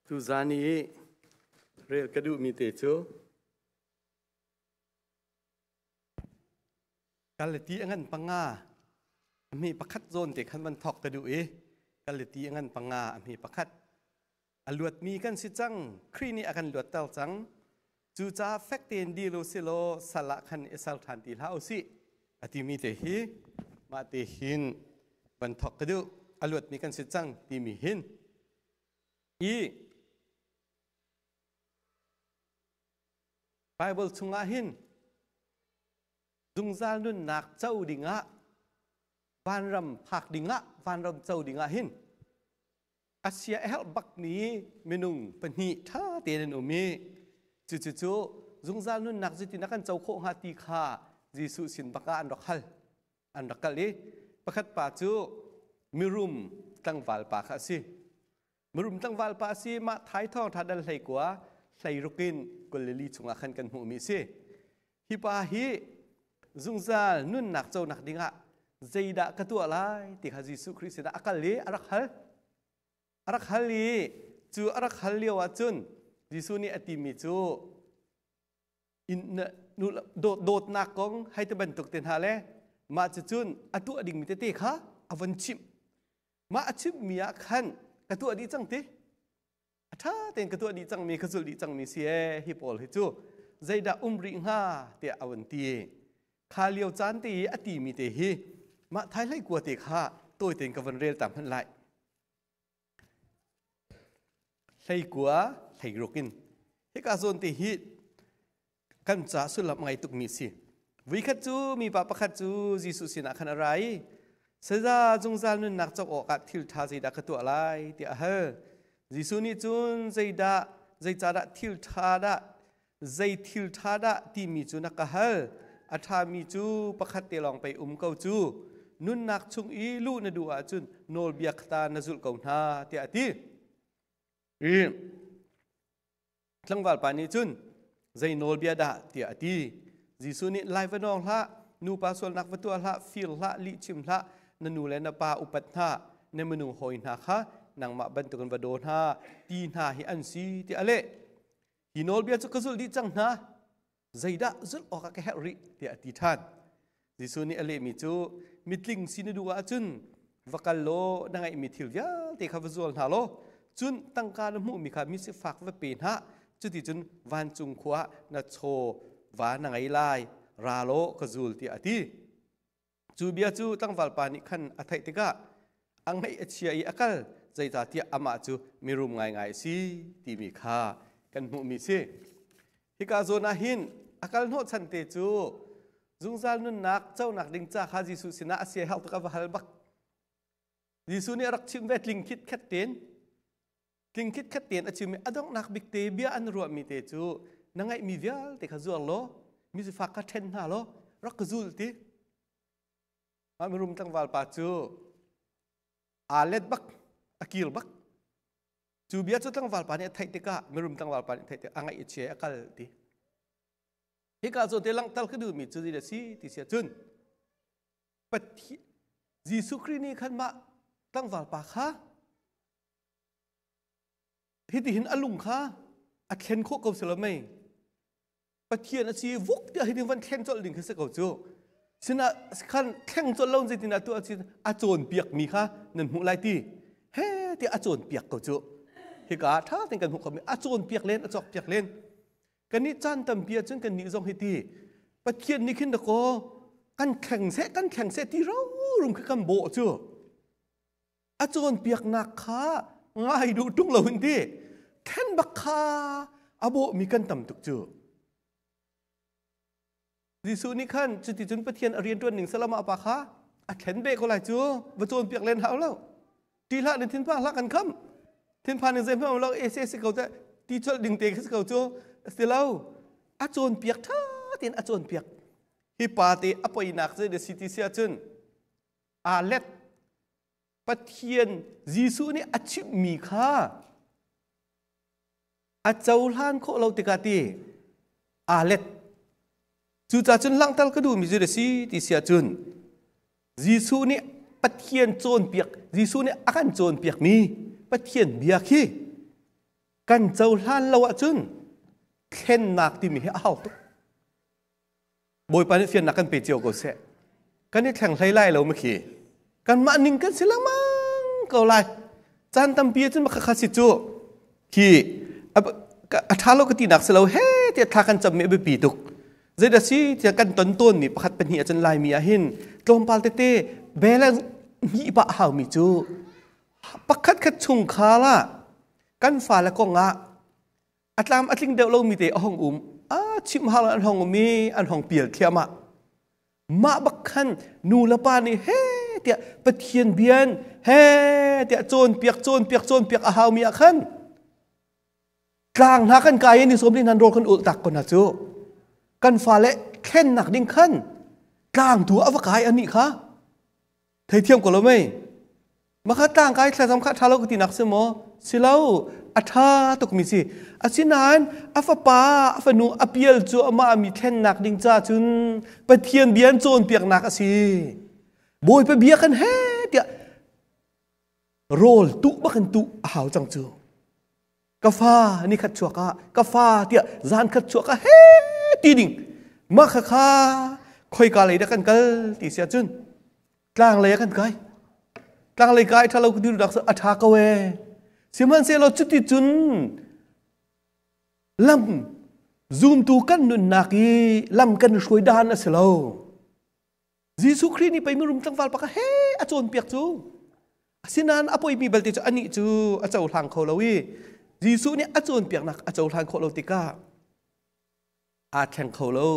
Tuzan i rel ka duhmi te cu Galati a ngan panga a hme pakhat zawn te khan van thawk ka duh i Galati a ngan panga a hme pakhat a luatmi kan si cang. Khrih nih a kan luatter cang. Cucaah fek tein dir u si law sal ah khan i ser ṭhan ti hlah u sih a timi te hi mah te hin van thawk ka duh. A luatmi kan si cang timi hin i Bible chungah hin zungzal nunnak co dingah, vanram phak dingah, vanram co dingah hin a sia a herh bakmi minung pahnih ṭha tein an um i cucu zungzal nunnak zeitin a kan co khawh hnga ti kha Jesuh sin bak ah an rak hal, an rak kal i pakhat pa cu mirum tlangval pa kha a si. Mirum tlangval pa a si. Mah thai thawng ṭha dal 19 16 in 24 chungah khan kan hmuhmi a si. Hi pa hi zungzal nunnak conak dingah zeidah ka tuah lai ti kha Jesuh Khrih sinah a kal i a rak hal. A rak hal i cu a rak hal lio ah cun Jesuh nih a timi cu dawtnak kong hei ti bantuk te hna le mah cucun a tuah dingmi tete kha a von chimh. Mah a chimhmi ah khan ka tuah dih cang ti. A ṭha tein ka tuah dih cangmi, ka zulh dih cangmi si ee, hi pawl hi cu zeidah um rih hnga tiah a vun ti. Kha lio caan te i a timi te hi mah thai 19 te kha tawi tein ka vun rel ta hmanh lai. 19 16 in hika zawn te hi kan ca sullam ngai tukmi si. Vuikhat cu mipa pakhat cu Jesuh sinah khan a ra i, "Saza, zungzal nunnak cawk awkah thil ṭha zeidah ka tuah lai?" tiah a hal. Jesuh nih cun, "Zeidah, zeicahdah thil ṭha dah, zei thil ṭha dah timi cu na ka hal? A ṭhami cu pakhat te lawng pei um ko cu. Nunnak chung i luh na duh ahcun nawlbia kha ta na zulh ko hna," tiah a ti. I Tlangval pa nih cun, "Zei nawlbia dah?" tiah a ti. Jesuh nih, "Lai va nawng hlah, nupa sualnak va tuah hlah, fir hlah, lihchim hlah, na nu le na pa upat hna, na minung hawi hna kha nangmah bantukin va daw hna," ti hna hi an si, tiah a leh. "Hi nawlbia cu ka zulh dih cang hna. Zeidah zulh awkah ka herh rih?" tiah a ti ṭhan. Jesuh nih a lehmi cu, "Mitling si na duh ahcun va kal law na ngeihmi thil vialte kha va zual hna law cun tangka na hmuhmi kha mi sifak va pe hna. Cuticun vancung khua ah na chaw va na ngei lai. Ra law ka zul," tiah a ti. Cu bia cu tlangval pa nih khan a theih tikah a ngaih a chia i a kal, zeicahtiah amah cu mirum ngaingai a si timi kha kan hmuhmi si. Hika zawn ah hin a kal hnawhchan te cu zungzal nunnak conak ding ca kha Jesuh sinah a sia herh tuk, a va hal bak. Jesuh nih a rak chimh ve tling khit khat tein, tling khit khat tein a chim i a donghnak bik te bia an ruahmi te cu na ngeihmi vialte kha zuar law mi sifak kha ṭhen hna law rak ka zul ti. Mah mirum tlangval pa cu aa let bak, a kir bak. Cu bia cu tlangval pa nih a theih tikah, mirum tlangval pa nih a theih tikah a ngaih a chia, a kal ti. Hika zawn te langhter ka duhmi cu zei si ti sia cun Pathian Jesuh Khrih nih khan mah tlangval pa kha hitihin a lung kha a thlen khawh ko si lo mei? Pathian a si vuk tiah hitin van thlen colh ding khi si ko cu. Sinah khan thleng colh lo zeitin ah tuah a cawnpiak mi kha nan hmuh lai ti. He tiah a cawnpiak ko cu. Hika ah ṭha tein kan hmuh khomi a cawnpiak len, a cawkpiak len. Kannih caan tampi ahcun kannih zong hi ti Pathian nih khin dakaw kan thleng seh, kan thleng seh ti rorum khi kan bawh cu. A cawnpiaknak kha ngai duh ṭung lo in ti thlen bak kha a bawhmi kan tam tuk cu. Jesuh nih khan cuticun Pathian a rianṭuan ning salam ah pa kha a thlen beh ko lai cu, va cawnpiak len hau lo. Ṭih hlah, na thinphang hlah, kan kham. Thinphan ning zeihmanh lo e si ko te ti colh ding te khi si ko cu. Si lo, a cawnpiak ṭha tein a cawnpiak. Hi pa te a poinak cu na si ti si ahcun aa let. Pathian Jesuh nih a chimhmi kha a cohlan khawh lo tikah ti aa let. Cucaah cun langhter ka duhmi cu a si ti si ahcun Jesuh nih Pathian cawnpiak, Jesuh nih a kan cawnpiakmi Pathian bia khi Kan cohlan lo ahcun thlennak timi hi a hau tuk. Bawipa nih fiannak kan pe cio ko seh. Kan i thleng hlei lai lo makhi. Kanmah ning kan si lengmang ko lai. Caan tampi ahcun makha kha si cu. Khi a ṭha lo ka tinak si lo he tiah thla kan cammi a biapi tuk. Zeidah si tiah kan ton tawnmi pakhat pahnih ahcun Laimi ah hin tlawmpal tete balance hnih pah a haumi cu pakhat khat chungkhar ah kan fale kong ah a tlam a tling deuh lomi te a hong um a chimh hal an hong um i an hong pial thliahmah. Mah bak khan nu le pa nih he tiah Pathian bian he tiah cawnpiak cawnpiak cawnpiak a haumi ah khan tlang hna kan kai i ni sawm li nan rawl kan ulh tak ko hna cu. Kan fale thlennak ding khan tlang tu a va kai anih kha theithiam ko lo mei. Makha tlang kai thlazam kha ṭha lo ka tinak si maw? Si lo, a ṭha tukmi si. Asinain a fapa, a fanu a pial cu amah mi thlennak ding ca cun Pathian bia an cawnpiaknak a si. Bawipa bia kan he tiah rawl tuh bak in tuh a hau cang cu. Ka fa ni khat chuak ah, ka fa tiah zan khat chuak ah he ti ding. Mah kha kha khoika lei dah kan kal ti si ahcun tlang lei ah kan kai. Tlang lei kai ṭha lo ka dir dak a ṭha ko ee. Sihmanhsehlaw cuti cun lam zumtu kan nunnak i lam kan hruai dan a si lo. Jesuh Khrih nih pei mirum tlangval pakhat he a cawnpiak cu. Asinain a poimi belte cu anih cu a cohlang kho lo i Jesuh nih a cawnpiaknak a cohlan khawh lo tikah aa thleng kho lo,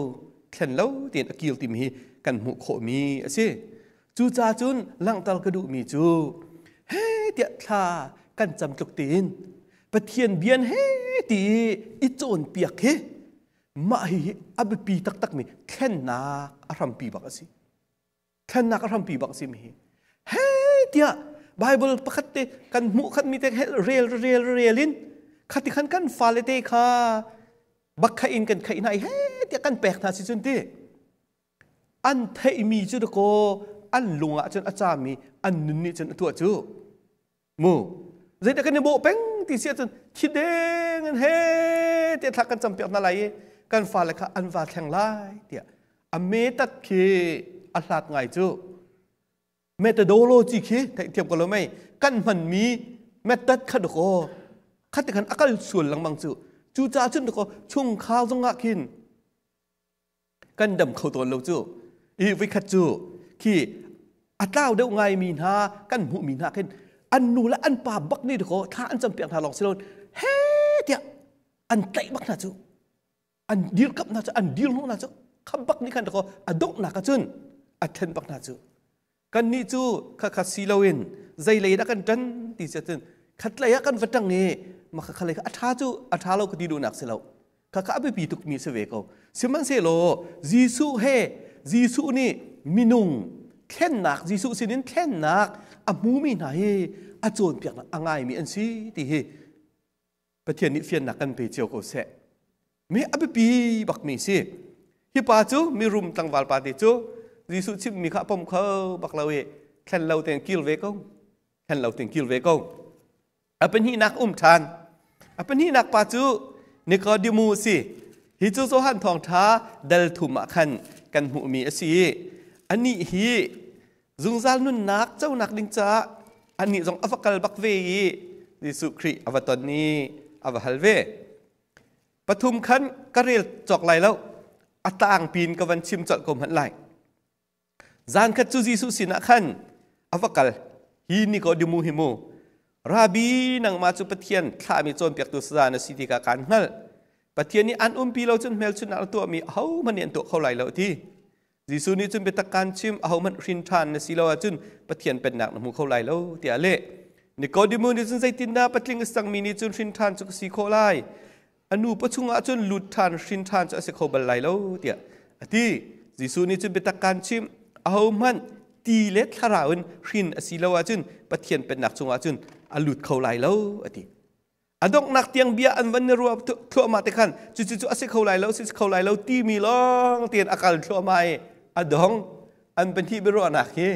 thlen lo tiin a kir timi hi kan hmuh khawhmi a si. Cucaah cun langhter ka duhmi cu he tiah thla kan cam tluk tiin Pathian bian he ti i cawnpiak hi mah hihi a biapi taktakmi thlennak a hrampi bak a si. Thlennak a hrampi bak a si mi hi. He tiah Bible pakhat te kan hmuh khat mi te rel rel rel in khati khan kan fale te kha bak kha in kan khaih hna i he tiah kan pek hna si cun ti an theihmi cu dakaw an lung ah cun a cami an nun nih cun a tuah cu. Mu zeidah kan i bawh peng ti si ahcun thi deng in he tiah thla kan campiak hna lai i kan fale kha an va thleng lai tiah a metat khi a hlat ngai cu. Methodology khi theihthiam ko lo mei. Kan hmanmi method kha dakaw khat khan a kal sual lengmang cu. Cucaah cun dakaw chungkhar zongah khin kan dam kho tawn lo cu. I voikhat cu khi a tlau deuh ngai mi hna kan hmuh mi hna khin an nu le an pa bak nih dakaw thla an campiak hna lawng si lo he tiah an tlaih bak hna cu, an dirkamh hna cu, an dir hnawh hna cu. Kha bak nih khan dakaw a donghnak ah cun a then bak hna cu. Kannih cu khakha si loin zei lei dah kan ṭan ti si ahcun khatlei ah kan va ṭang i mah kha lei kha a ṭha cu a ṭha lo ka ti duhnak si lo. Khakha a biapi tukmi si ve ko. Sihmanhsehlaw Jesuh he Jesuh nih minung thlennak, Jesuh sinin thlennak a hmumi hna hi a cawnpiaknak a ngaimi an si ti hi Pathian nih fiannak kan pe cio ko seh. Mi a biapi bakmi si. Hi pa cu mirum tlangval pa te cu Jesuh chimmi kha a pom kho bak lo i thlen lo tein kir ve ko. Thlen lo tein kir ve ko. A pahnihnak um ṭhan. A pahnihnak pa cu Nikodemu a si. Hi cu Johan thawngṭha dal thum ah khan kan hmuhmi a si i anih hi zungzal nunnak conak ding caah anih zong a va kal bak ve i Jesuh Khrih a va ton i a va hal ve. Pathum khan ka rel cawk lai lo, a tlangpi in ka van chim colh ko hmanh lai. Zan khat cu Jesuh sinah khan a va kal. Hi Nikodemu hi mu, Rabbi, nangmah cu Pathian thlahmi cawnpiaktu saza na si ti kha kaan hngalh. Pathian nih an umpi lo cun hmelchunhnak na tuahmi ahohmanh nih an tuah kho lai lo, a ti. Jesuh nih cun biatak kaan chim, ahohmanh hrin ṭhan na si lo ahcun Pathian pennak na hmu kho lai lo, tiah a leh. Nikodemu nih cun zeitindah patling a cangmi nih cun hrin ṭhan cu ka si khawh lai? A nu pawchung ah cun lut ṭhan, hrin ṭhan cu a si kho bal lai lo, tiah a ti. Jesuh nih cun biatak kaan chim, ahohmanh ti le thlarau in hrin a si lo ahcun Pathian pennak chungah cun a lut kho lai lo, a ti. A donghnak tiang bia an van i ruah thluahmah te khan cucu cu a si kho lai lo, si kho lai lo timi lawng tein a kal thluahmah i a dong an pahnih biaruahnak hi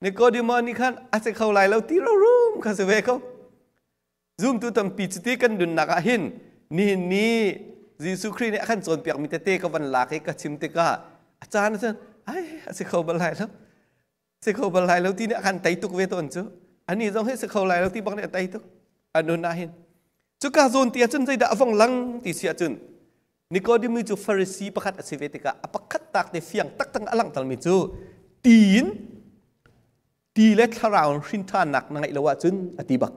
Nikodemo nih khan a si kho lai lo ti rorum kha si ve ko. Zumtu tampi cuti kan nunnak ah hin nihin ni Jesuh Khrih nih a kan cawnpiakmi tete ka van lak i ka chim tikah a caan ahcun ai a si kho bal lai lo, si kho bal lai lo ti nih a kan tei tuk ve tawn cu. Ani zong hi si kho lai lo ti bak nih a tei tuk a nun ah hin. Cuka zawn ti ahcun zeidah a vong lang ti si ahcun Nikodemu cu Farasi pakhat a si ve tikah a pakhat tak te fiang taktak a langhtermi cu tiin ti le thlarau in hrinṭhannak na ngeih lo ahcun a ti bak.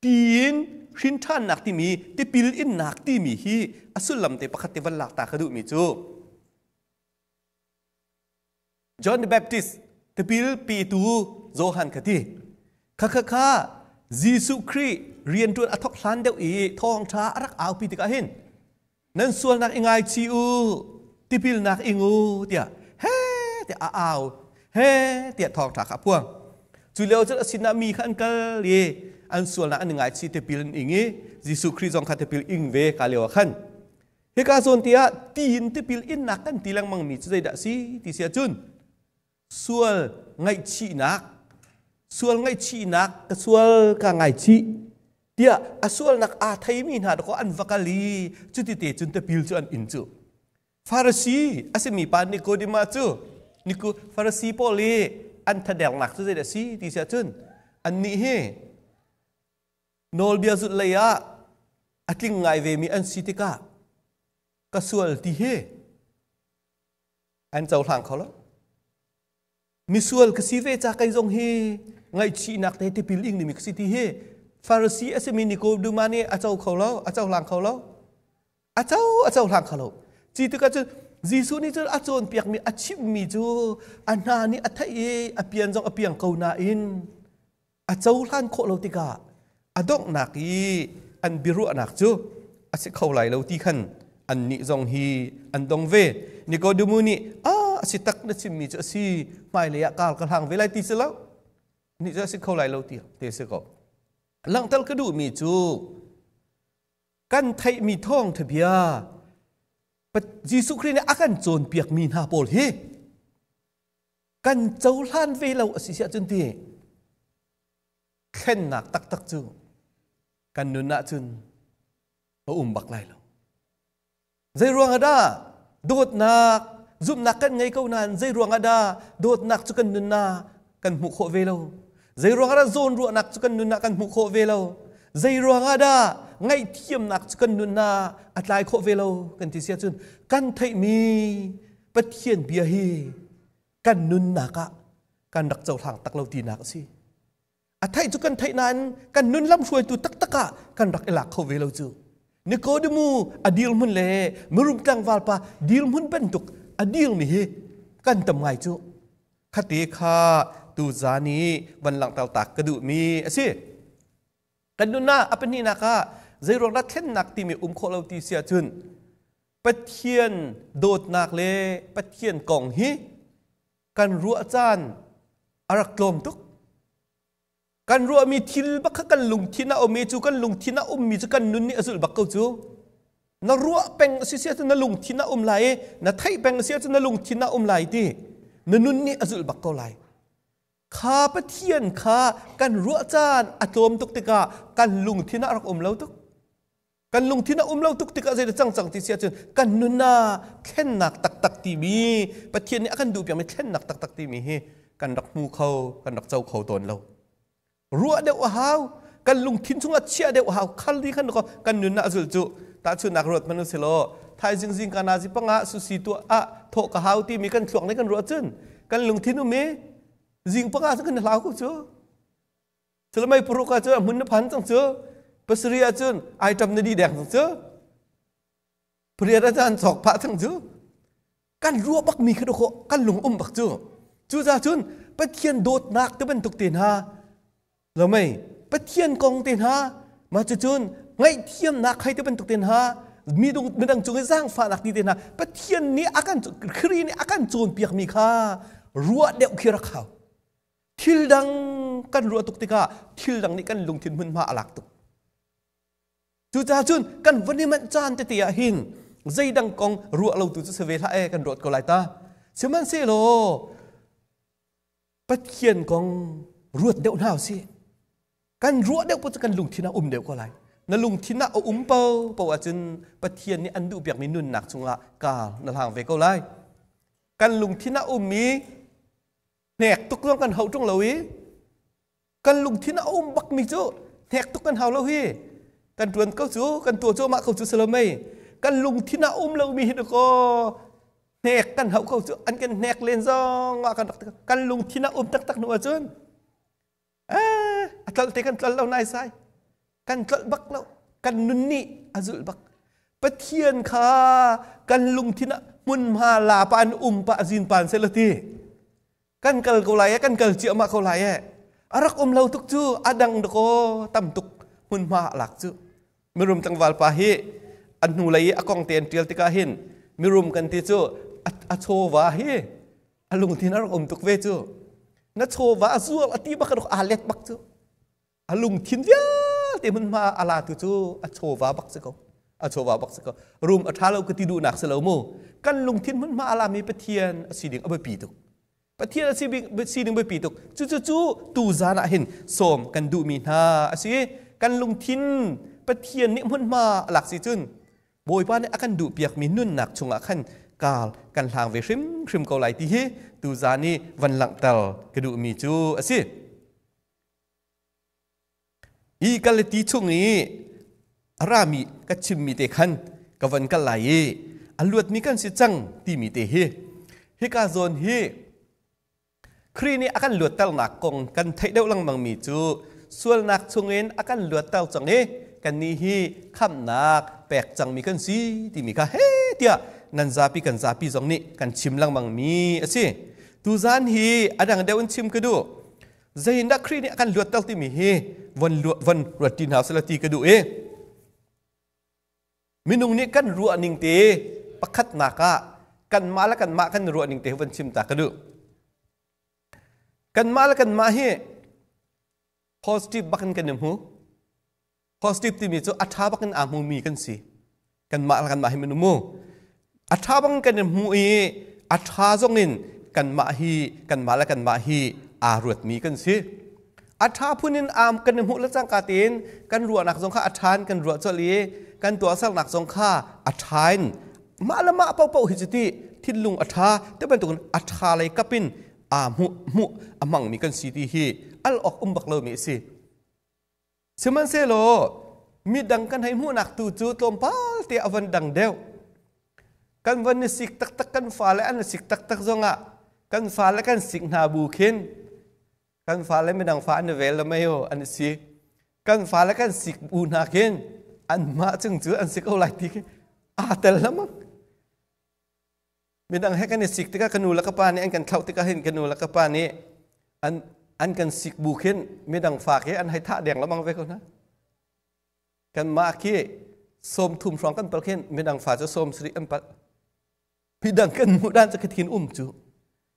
Tiin hrinṭhannak timi tipil innak timi hi a sullam te pakhat te van lak ta ka duhmi cu John the Baptist tipil petu Johan kha ti. Kha kha kha Jesuh Khrih rianṭuan a thawk hlan deuh i thawngṭha a rak aupi tikah hin nan sualnak i ngaichih u, tipilnak ing u tiah he tiah a au, he tiah thawngṭha kha a phuang. Cu lio cun a sinah mi kha an kal i an sualnak an i ngaichih, tipil an ing i Jesuh Khrih zong kha tipil ing ve ka lio ah khan. Hika zawn ti ah ti in tipil innak kan ti lengmang mi cu zeidah a si ti si ahcun sual ngaihchihnak, sual ngaihchihnak, ka sual ka ngaichih tiah a sualnak aa theimi hna dakaw an va kal i cuti te cun tipil cu an in cu. Farasi a simi pa Nikodema cu Niku Farasi pawl i an thadernak cu zeidah a si ti si ahcun annih hi nawlbia zulh lei ah a tling ngai vemi an si tikah ka sual ti hi an cohlang kho lo. Misual ka si ve ca kei zong hi ngaihchihnak te tipil ing dimi ka si ti hi Farasi a simi Nikodema nih a co kho lo, a cohlang kho lo. A co a cohlang kho lo. Ci tikah cun Jesuh nih cun a cawnpiakmi a chimmi cu a hna nih a theih i a pian zong a piang ko nain a cohlan khawh lo tikah a donghnak i an biaruahnak cu a si kho lai lo ti khan annih zong hi an dong ve. Nikodemu nih a a si tak na chimmi cu a si, hmailei ah kar ka hlang ve lai ti si lo, nih cu a si kho lai lo ti te si ko. Langhter ka duhmi cu kan theihmi thawngtha bia Jesuh Khrih nih a kan cawnpiakmi hna pawl hi kan cohlan ve lo a si siah cun ti thlennak taktak cu kan nun ahcun a um bak lai lo. Zei ruang ah dah dawtnak, zumhnak kan ngei ko nain zei ruang ah dah dawtnak cu kan nun ah kan hmuh khawh ve lo? Zei ruang ah dah zawnruahnak cu kan nun ah kan hmuh khawh ve lo? Zei ruang ah dah ngaihthiamnak cu kan nun ah a tlai khawh ve lo kan ti si ahcun kan theihmi Pathian bia hi kan nunnak ah kan rak cohlang tak lo tinak a si. A theih cu kan theih nain kan nun lamhruaitu taktak ah kan rak i lak kho ve lo cu. Nikodemu a dirhmun le mirum tlangval pa dirhmun bantuk a dirmi hi kan tam ngai cu. Khate kha tu zan i van langhter tak ka duhmi a si. Kan nun ah a pahnihnak ah zeiruang dah thlennak timi um khawh lo ti si ahcun Pathian dawtnak le Pathian kong hi kan ruah caan a rak tlawm tuk. Kan ruahmi thil bak kha kan lungthin ah ummi cu kan lungthin ah ummi cu kan nun nih a zulh bak ko cu. Na ruah peng a si si ahcun na lungthin ah um lai i na theih peng a si ahcun na lungthin ah um lai ti na nun nih a zulh bak ko lai. Kha Pathian kha kan ruah caan a tlawm tuk tikah kan lungthin ah a rak um lo tuk. Kan lungthin a um lo tuk tikah zeidah cang cang ti si ahcun kan nun ah thlennak taktak timi Pathian nih a kan duhpiakmi thlennak taktak timi hi kan rak hmu kho, kan rak co kho tawn lo. Ruah deuh a hau, kan lungthin chungah chiah deuh a hau, khal di khan kan nun ah zul cu tahchunnak ruat hmanh usih law thaizing zing ka nazi panga susi tuah ah thawh ka hau timi kan thluak nih kan ruah cun kan lungthin um i zing panga cu kan hlau ko cu. Culamei paruk ah cun a hmun na phan cang cu. Pasarih ah cun item na di deng cang cu. Pariat ah cun an cawk phah cang cu. Kan ruah bak mi kha dawh kan lung um bak cu. Cucaah cun Pathian dawtnak te bantuk te hna lo mei Pathian kong te hna mah cucun ngaihthiamnak khai te bantuk te hna midung midang cung i zaangfahnak ti te hna Pathian nih a kan Khrih nih a kan cawnpiak mi kha ruah deuh khi rak hau. Thil dang kan ruah tuk tikah thil dang nih kan lungthin hmunhma a lak tuk. Cucaah cun kan van i manh caan tete ah hin zeidang kong ruah lo tu cu si ve hlah e kan ruat ko lai ta. Sihmanhsehlaw Pathian kong ruat deuh hna usih. Kan ruah deuh po cu kan lungthin ah um deuh ko lai. Na lungthin ah a um po po ahcun Pathian nih an duh piakmi nunnak chungah kaal na hlang ve ko lai. Kan lungthin ah ummi hnek tuk zong kan hau ṭung lo i kan lungthin a um bakmi cu hnek tuk kan hau lo hi. Kan ṭuan ko cu, kan tuah cuahmah ko cu si lo mei. Kan lungthin ah um lomi hi dakaw hnek kan hau ko cu, an kan hnek len zong ah kan rak kan lungthin ah um taktak hnu ahcun a tlolh te kan tlolh lo nai sai, kan tlolh bak lo, kan nun nih a zulh bak. Pathian kha kan lungthin ah hmunhma la pa an um pa azin pan se lo ti kan kal ko lai e, kan kal ciahmah ko lai e. A rak um lo tuk cu a dang dakaw tam tuk hmunhma lak cu. Mirum tlangval pa hi an hnu lei i a kong te an ṭial tikah hin mirum kan ti cu a chawva hi a lungthin a rak um tuk ve cu. Na chawva a zual a ti bak a let bak cu. A lungthin vialte hmunhma a la tu cu a chawva bak si ko, a chawva bak si ko. Rum a ṭha lo ka ti duhnak si lo mu. Kan lungthin hmunhma a lami Pathian a si ding a biapi tuk, Pathian a si ding biapi tuk. Cucu cu tu zan ah hin sawm kan duhmi hna a si. Kan lungthin Pathian nih hmunhma a lak si cun Bawipa nih a kan duhpiakmi nunnak chungah khan kaal kan hlang ve hrimhrim ko lai ti hi tu zan i van langhter ka duhmi cu a si. Hi Galati chung i a rami ka chimmi te khan ka van kal lai i a luatmi kan si cang timi te hi, hika zawn hi Khrih nih a kan luatternak kong kan theih deuh lengmangmi cu sualnak chungin a kan luatter cang i kannih hi khamhnak pek cangmi kan si timi kha he tiah nan zapi kan zapi zong nih kan chim lengmangmi a si. Tuzan hi a dang deuh in chim ka duh. Zeitindah Khrih nih a kan luatter timi hi von von ruat ṭi hna usih ti ka duh i minung nih kan ruah ning te pakhatnak ah kanmah le kanmah kan ruah ning te von chim ta ka duh. Kanmah le kanmah hi positive bak in kan i hmu. Positive timi cu a ṭha bak in aa hmumi kan si. Kanmah le kanmah hi minung mu a ṭha bang kan i hmu i a ṭha zong in kanmah hi kanmah le kanmah hi aa ruatmi kan si. A ṭha phun in aam kan i hmuh le cangka tein kan ruahnak zong kha a ṭha in kan ruah colh i kan tuahsernak zong kha a ṭha in mah le mah paohpaoh hi cu ti thinlung a ṭha te bantukin a ṭha lei kap in aa hmuh hmuh a hmangmi kan si ti hi al awk um bak lomi a si. Sihmanhsehlaw midang kan hei hmuhnak tu cu tlawmpal te a von dang deuh. Kan von i sik taktak, kan fale an i sik taktak zongah kan fale kan sik hna bu khin kan fale midang fa an i vel mei an i si. Kan fale kan sik bu hna khin anmah cung cu an si ko lai ti khi aa tel lamang. Midang he kan i sik tikah ka nu le ka pa nih an kan thlauh tikah hin ka nu le ka pa nih an kan sik bu khin midang fa khi an hei thah deng lengmang ve ko hna. Kanmah khi 30 hrawng kan pal khin midang fa cu 70 an pal. Midang kan hmuh dan cu khathin um cu.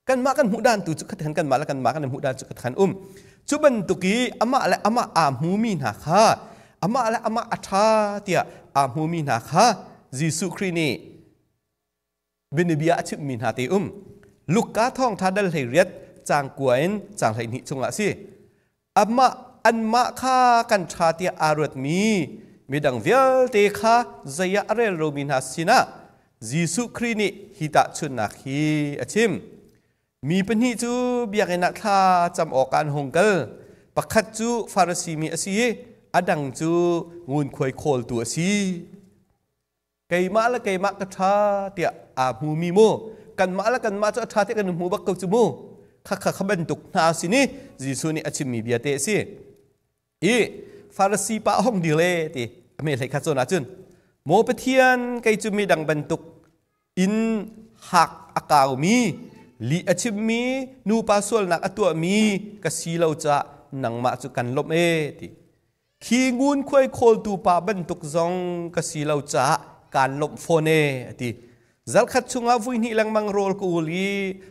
Kanmah kan hmuh dan tu cu khathin kanmah le kanmah kan hmuh dan cu khathan um. Cu bantuk i amah le amah aa hmumi hna kha, amah le amah a ṭha tiah aa hmumi hna kha Jesuh Khrih nih bianabia a chimhmi hna te um. Luka thawngṭha dal 18 caang 9 in caang 12 chungah a si. Amah anmah kha kan ṭha tiah aa ruatmi midang vialte kha zei ah a rel lomi hna sinah Jesuh Khrih nih hi tahchunhnak hi a chim. Mi pahnih cu biakinn ah thla cam awkah an hung kal. Pakhat cu Farasi mi a si i a dang cu ngunkhuai khawltu a si. Keimah le keimah ka ṭha tiah aa hmumi mu, kanmah le kanmah cu a ṭha tiah kan hmu bak ko cu mu, khakha kha bantuk hna sin i Jesuh nih a chimmi bia te a si. I Farasi pa hong dir le ti a me hlei kha cawn ahcun, "Maw Pathian, kei cu midang bantuk in hak a kaumi, lih a chimmi, nupa sualnak a tuahmi ka si lo caah nangmah cu kan lawmh e," ti. "Khi ngunkhuai khawltu pa bantuk zong ka si lo caah kaan lawmh fawn e," a ti. "Zarkhat chungah vui hnih lengmang rawl ka ul i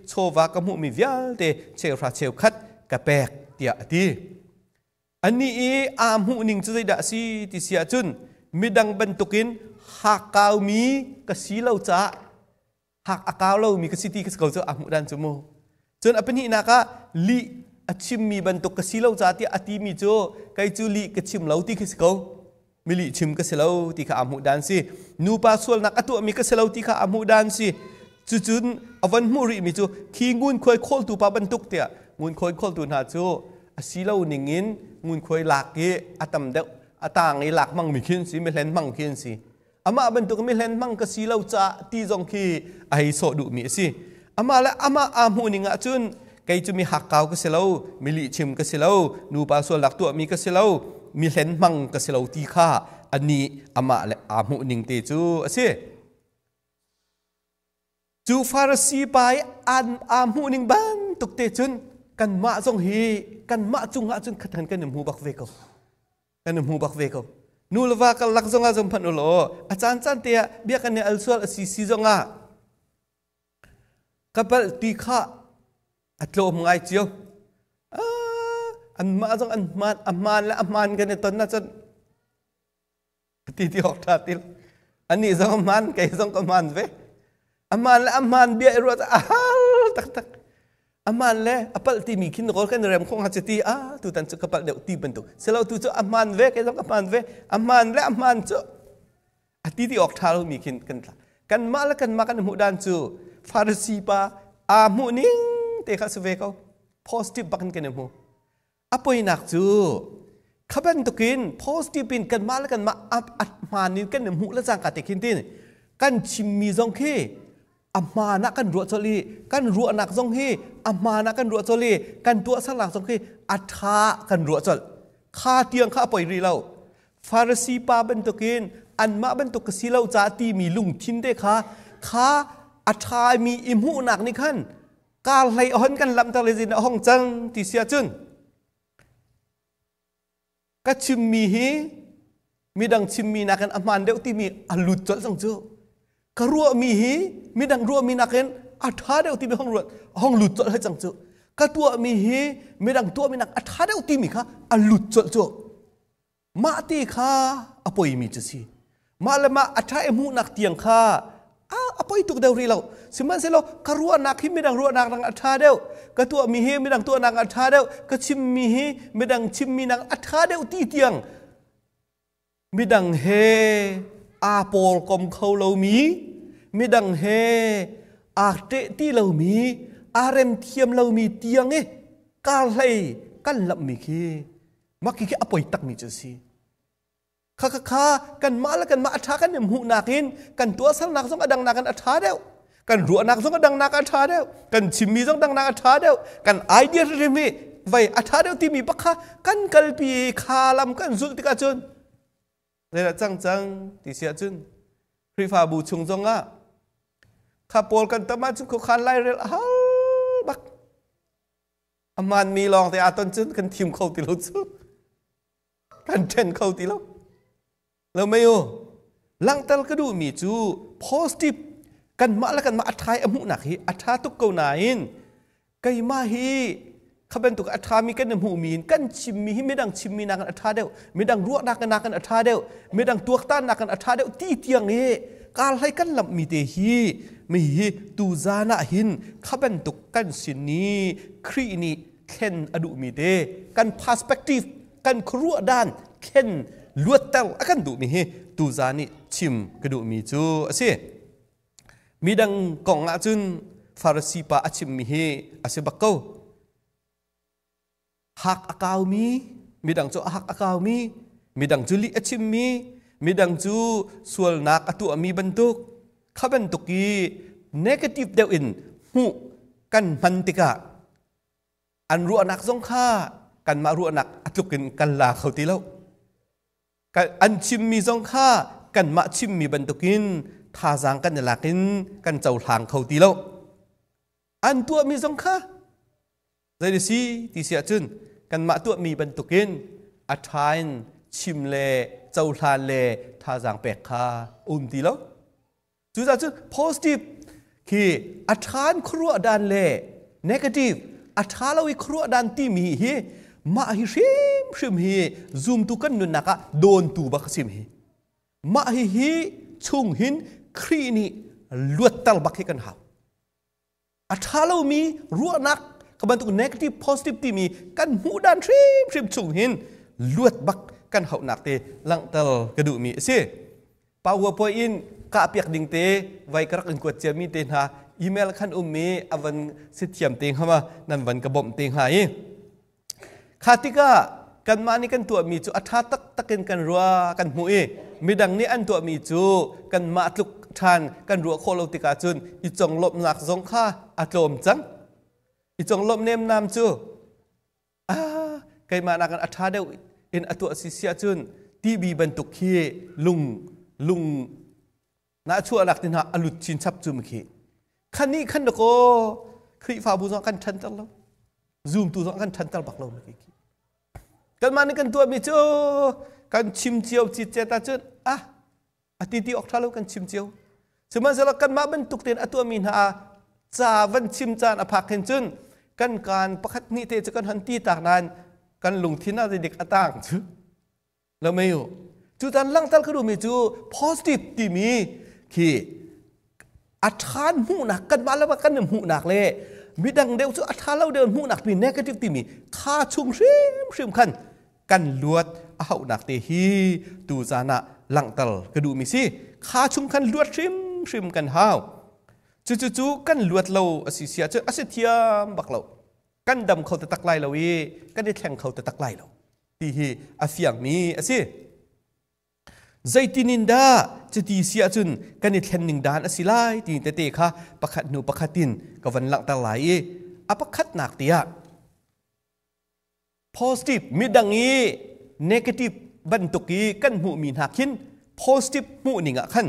chawva ka hmuhmi vialte cheuhra cheukhat ka pek," tiah a ti. Anih i aa hmuhning cu zeidah a si ti si ahcun midang bantukin hakkaumi ka si lo caah hak a kau lomi ka si ti ka si ko cu aa hmuh dan cu mu. Cun a pahnihnak ah lih A chimmi bantuk ka si lo ca tiah a timi cu kei cu lih ka chim lo ti khi si ko. Mi lih chim ka si lo ti kha aa hmuh dan si. Nupa sualnak a tuahmi ka si lo ti kha aa hmuh dan si. Cucun a von hmuh rihmi cu khi ngunkhuai khawltu pa bantuk tiah ngunkhuai khawltu hna cu a si lo ning in ngunkhuai lak i a tam deuh a tang i lak hmangmi khi an si, mihlen hmang khi an si. Amah bantuk mihlen hmang ka si lo caah ti zong khi a hei sawh duhmi a si. Amah le amah aa hmuh ning ahcun kei cu mi hakkau ka si lo, mi lihchim ka si lo, nupa sualnak tuahmi ka si lo, mi hlen hmang ka si lo ti kha anih amah le aa hmuh ning te cu a si. Cu Farasi pa i aa hmuh ning bantuk te cun kanmah zong hi kanmah cungah cun khathan kan i hmu bak ve ko. Kan i hmu bak ve ko. Nu le va karlak zongah zong phanh u law a caan caan te ah bia kan i al sual a si si zongah ka palh ti kha a tlawm ngai cio. Anmah zong an hmaan a hmaan le a hmaan kan i ton ahcun ti ti awk ṭha ti anih zong a hmaan kei zong ka hmaan ve. A hmaan le a hmaan bia i ruah a har taktak. A hmaan le a palh timi khin kawl kan rem khong ha ti a tutan cu ka palh deuh ti bantuk silo tu cu a hmaan ve kei zong ka hmaan ve. A hmaan le a hmaan cu a ti ti awk ṭha lomi khin kan tla. Kanmah le kanmah kan hmuh dan cu Farasi pa aa hmuh ning te kha si ve ko. Positive bak in kan i hmu. A poinak cu kha bantukin positive in kanmah le kanmah a hmaan in kan i hmuh le cangka te khin tin kan chimmi zong khi a hmaan ah kan ruah colh i kan ruahnak zong hi a hmaan ah kan ruah colh i kan tuahsernak zong khi a ṭha kan ruah colh. Kha tiang kha a poi rih lo. Farasi pa bantukin anmah bantuk ka si lo ca timi lungthin te kha kha a ṭhami i hmuhnak nih khan kar hlei a hon kan lamter le zin a hong cang ti si ahcun ka chimmi hi midang chimmi nakin a hmaan deuh timi a lut colh cang cu. Ka ruahmi hi midang ruahmi nakin a ṭha deuh timi hong ruat hong lut colh hai cang cu. Ka tuahmi hi midang tuahmi nak a ṭha deuh timi kha a lut colh cu. Mah ti kha a poimi cu si. Mah le mah a ṭha i hmuhnak tiang kha a poi tuk deuh rih lo. Sihmanhsehlaw ka ruahnak hi midang ruahnak nak a ṭha deuh, ka tuahmi hi midang tuahnak a ṭha deuh, ka chimmi hi midang chimmi nak a ṭha deuh ti tiang midang he aa pawlkom kho lomi, midang he aa ṭeh ti lomi, aa rem thiam lomi tiang i kar hlei kan lamhmi khi mah khi a poi takmi cu a si. Kha kha kha kanmah le kanmah a ṭha kan i hmuhnak in kan tuahsernak zong a dangnak in a ṭha deuh. Kan ruahnak zong a dangnak a ṭha deuh. Kan chimmi zong dangnak a ṭha deuh. Kan idea hrim hi vei a ṭha deuh timi bak kha kan kalpi kha lam kan zulh tikah cun zeidah cang cang ti si ahcun Khrihfabu chung zongah kha pawl kan tam ahcun khuakhan lairel a har bak. A hmaanmi lawng te aa ton cun kan thim kho ti lo cu. Kan ṭhen kho ti lo. Lo mei u, langhter ka duhmi cu positive kanmah le kanmah a ṭha i a hmuhnak hi a ṭha tuk ko nain keimah hi kha bantuk a ṭhami kan i hmuhmi in kan chimmi hi midang chimmi nakin a ṭha deuh, midang ruahnak nakin a ṭha deuh, midang tuaktannak in a ṭha deuh ti tiang i kar hlei kan lamhmi te hi mi hi tuzan ah hin kha bantuk kan sin i Khrih nih thlen a duhmi te kan perspective kan khuaruah dan thlen luatter a kan duhmi hi tuzan nih chim ka duhmi cu a si. Midang kong ah cun Farasi pa a chimmi hi a si bak ko. Hak a kaumi, midang cu a hak a kaumi, midang cu lih a chimmi, midang cu sualnak a tuahmi bantuk, kha bantuk i negative deuh in hmuh kan hman tikah an ruahnak zong kha kanmah ruahnak a tluk in kan la kho ti lo. An chimmi zong kha kanmah chimmi bantukin thazaang kan i lak in kan cohlang kho ti lo. An tuahmi zong kha zei si ti si ahcun kanmah tuahmi bantukin a ṭha in chim le cohlan le thazaang pek kha um ti lo. Cucaah cun positive khi a ṭha in khuaruah dan le negative a ṭha lo i khuaruah dan timi hi mah hi hrimhrim hi zumtu kan nunnak ah dawntu bak a sim hi. Mah hi hi chung hin Khrih nih luatter bak hi kan hau. A ṭha lomi ruahnak Kha bantuk negative positive timi kan hmuh dan hrimhrim chung hin luat bak kan hauhnak te langhter ka duhmi a si. PowerPoint in kah piak ding te vai ka rak in kuat ciami te hna email khan ummi a van si thiam te hnga ma nan van ka bawmh te hnga i kha tikah kanmah nih kan tuahmi cu a ṭha taktak in kan rua kan hmuh i midang nih an tuahmi cu kanmah tluk ṭhan kan ruah khawh lo tikah cun i conglawmhnak zong kha a tlawm cang. I conglawmh nemnam cu ah keimah nakin a ṭha deuh in a tuah si si ahcun TB bantuk khi lung lung na chuahnak ti hna a lut chin chap cu khi khan nih khan dakaw Khrihfabu zong kan ṭhanter lo, zumtu zong kan ṭhanter bak lo khi. Kanmah nih kan tuahmi cu kan chim cio citcet ahcun ah a ti ti awk ṭha lo kan chim cio. Sihmanhsehlaw kanmah bantuk tein a tuahmi hna ca van chim caan a phak hin cun kan kaan pakhat hnih te cu kan hon ti tak nain kan lungthin ah zeidik a tang cu lo mei u. Cu tan langhter ka duhmi cu positive timi khi a ṭhan hmuhnak, kanmah le kan hmuhnak le midang deuh cu a ṭha lo deuh hmuhnak mi negative timi kha chung hrimhrim khan kan luat a hauhnak te hi tu zan ah langhter ka duhmi si. Kha chung khan luat hrimhrim kan hau. Cucu kan luat lo a si sia cu a si thiam bak lo, kan dam kho taktak lai lo i kan i thleng kho taktak lai lo ti hi a fiangmi a si. Zeitin in dah cuti si ahcun kan i thlen ning dan a si lai ti tete kha pakhat hnu pakhat in ka van langhter lai i a pakhatnak tiah positive, midang i negative bantuk i kan hmuhmi hna khin positive hmuh ning ah khan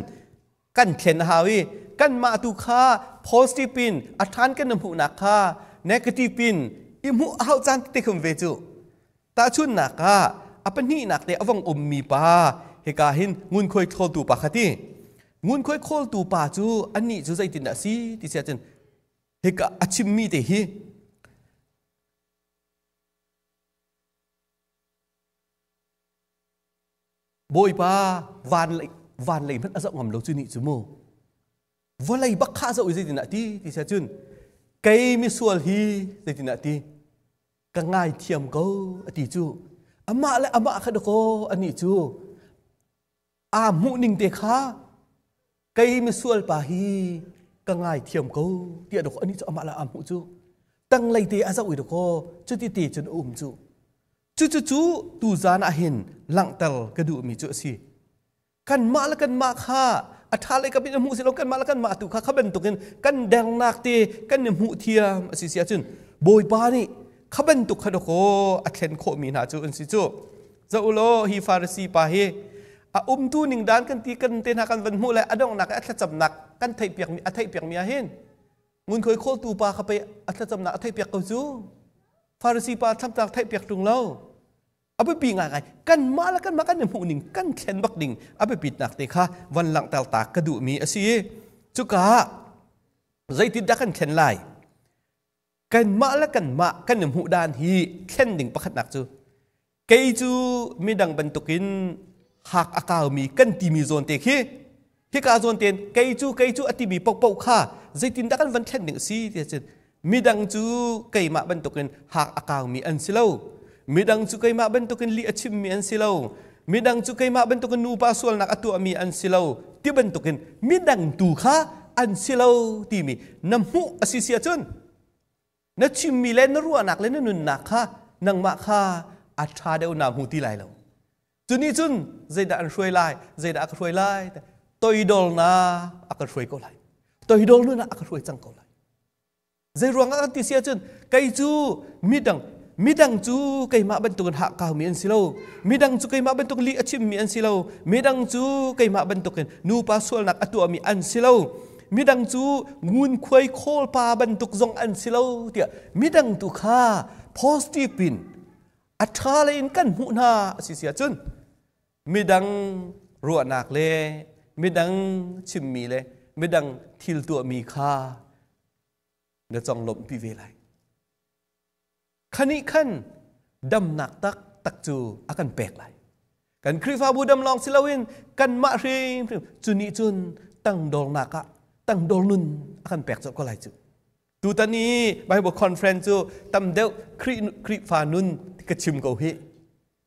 kan thlen a hau i kanmah tu kha positive in a ṭhan kan hmuhnak kha negative in i hmuh a hauh caan te khum ve cu. Tahchunhnak ah, a pahnihnak te a vong ummi pa hika hin ngunkhuai khawltu pa kha ti ngunkhuai khawltu pa cu anih cu zeitindah si ti si ahcun hika a chimmi te hi Bawipa van lei van lei hmanh a zoh ngam lo cu nih cu mu vawlei bak kha zoh i zeitindah ti ti sia cun kei misual hi zeitindah ti ka ngaithiam ko a ti cu. Amah le amah kha dakaw anih cu aa hmuh ning te kha kei misual pa hi ka ngaithiam ko tiah dakaw anih cu amah le aa hmuh cu tanglei te a zoh i dakaw cuti te cun a um cu. Cucu tu zan ah hin langhter ka duhmi cu a si. Kanmah le kanmah kha a ṭha lei kap in a hmuh si lo, kanmah le kanmah tu kha kha bantukin kan dernak te kan i hmuh thiam a si si ahcun Bawipa nih kha bantuk kha dakaw a thlen khawhmi hna cu an si cu. Zoh u law, hi Farasi pa hi a umtu ning dan kan ti kan te hna kan van hmuh le a donghnak i a thlacamnak kan theihpiakmi a theihpiakmi ah hin ngunkhuai khawltu pa kha pei a thlacamnak a theihpiak ko cu. Farasi pa thlacamnak theihpiak ṭung lo. A biapi ngaingai, kanmah le kanmah kan i hmuh ning kan thlen bak ding a biapitnak te kha van langhter ta ka duhmi a si. Cuka zeitindah kan thlen lai? Kanmah le kanmah kan i hmuh dan hi thlen ding pakhatnak cu kei cu midang bantukin hak a kaumi kan timi zawn te khi, hika zawn tein kei cu kei cu a timi paohpaoh kha zeitindah kan van thlen ding a si ti cun midang cu keimah bantukin hak a kaumi an si lo, midang cu keimah bantukin lih a chimmi an si lo, midang cu keimah bantukin nupa sualnak a tuahmi an si lo ti bantukin midang tu kha an si lo timi na hmuh a si si ahcun na chimmi le na ruahnak le na nunnak kha nangmah kha a ṭha deuh naa hmu ti lai lo. Cu nih cun zeidah an hruai lai, zeidah a ka hruai lai? Toidornak a ka hruai ko lai, toidor nun ah a ka hruai cang ko lai. Zei ruangah kan ti si ahcun kei cu midang midang cu keimah bantukin hahkaumi an si lo, midang cu keimah bantuk lih a chimmi an si lo, midang cu keimah bantukin nupa sualnak a tuahmi an si lo, midang cu ngunkhuai khawlpa bantuk zong an si lo tiah midang tu kha positive in a ṭha lei in kan hmuh hna a si si ahcun midang ruahnak le midang chimmi le midang thil tuahmi kha na conglawmhpi ve lai. Khanih khan damnak taktak cu a kan pek lai. Kan Khrihfabu dam lawng si loin kanmah hrimhrim cu nih cun tangdornak ah tangdor nun a kan pek colh ko lai cu. Tutan i Bible conference cu tam deuh Khrihfa nun ka chim ko hi.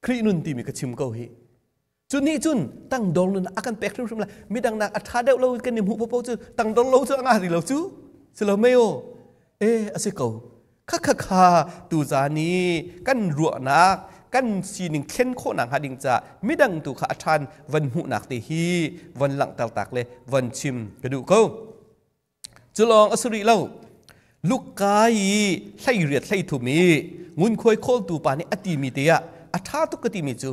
Khrih nun timi ka chim ko hi. Cu nih cun tangdor nun a kan pek hrimhrim lai. Midang nak a ṭha deuh lo kan i hmuh popo cu tangdor lo cu a ngah rih lo cu. Si lo mei aw. E a si ko. Kha kha kha tuzan i kan ruahnak kan sining thlen khawhnak hnga ding caah midang tu kha a ṭhan van hmuhnak te hi von langhter tak le von chim ka duh ko. Cu lawng a si rih lo. Luka i 18 33 i ngunkhuai khawltu pa nih a timi te ah a ṭha tuk ka timi cu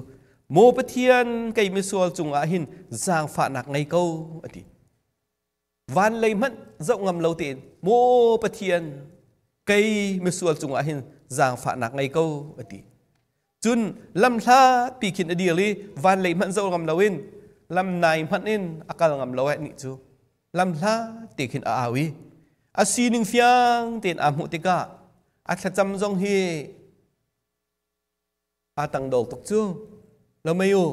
Maw Pathian, kei misual cungah hin zaangfahnak ngei ko a ti. Van lei hmanh zoh ngam lo tein Maw Pathian, kei misual cungah hin zaangfahnak ngei ko a ti. Cun lam hlatpi khin a dir i van lei hmanh zoh ngam loin lam nai hmanh in a kal ngam lo eh nih cu lam hlat te khin a au i a sining fiang tein aa hmuh tikah a thlacam zong hi aa tangdor tuk cu lo mei u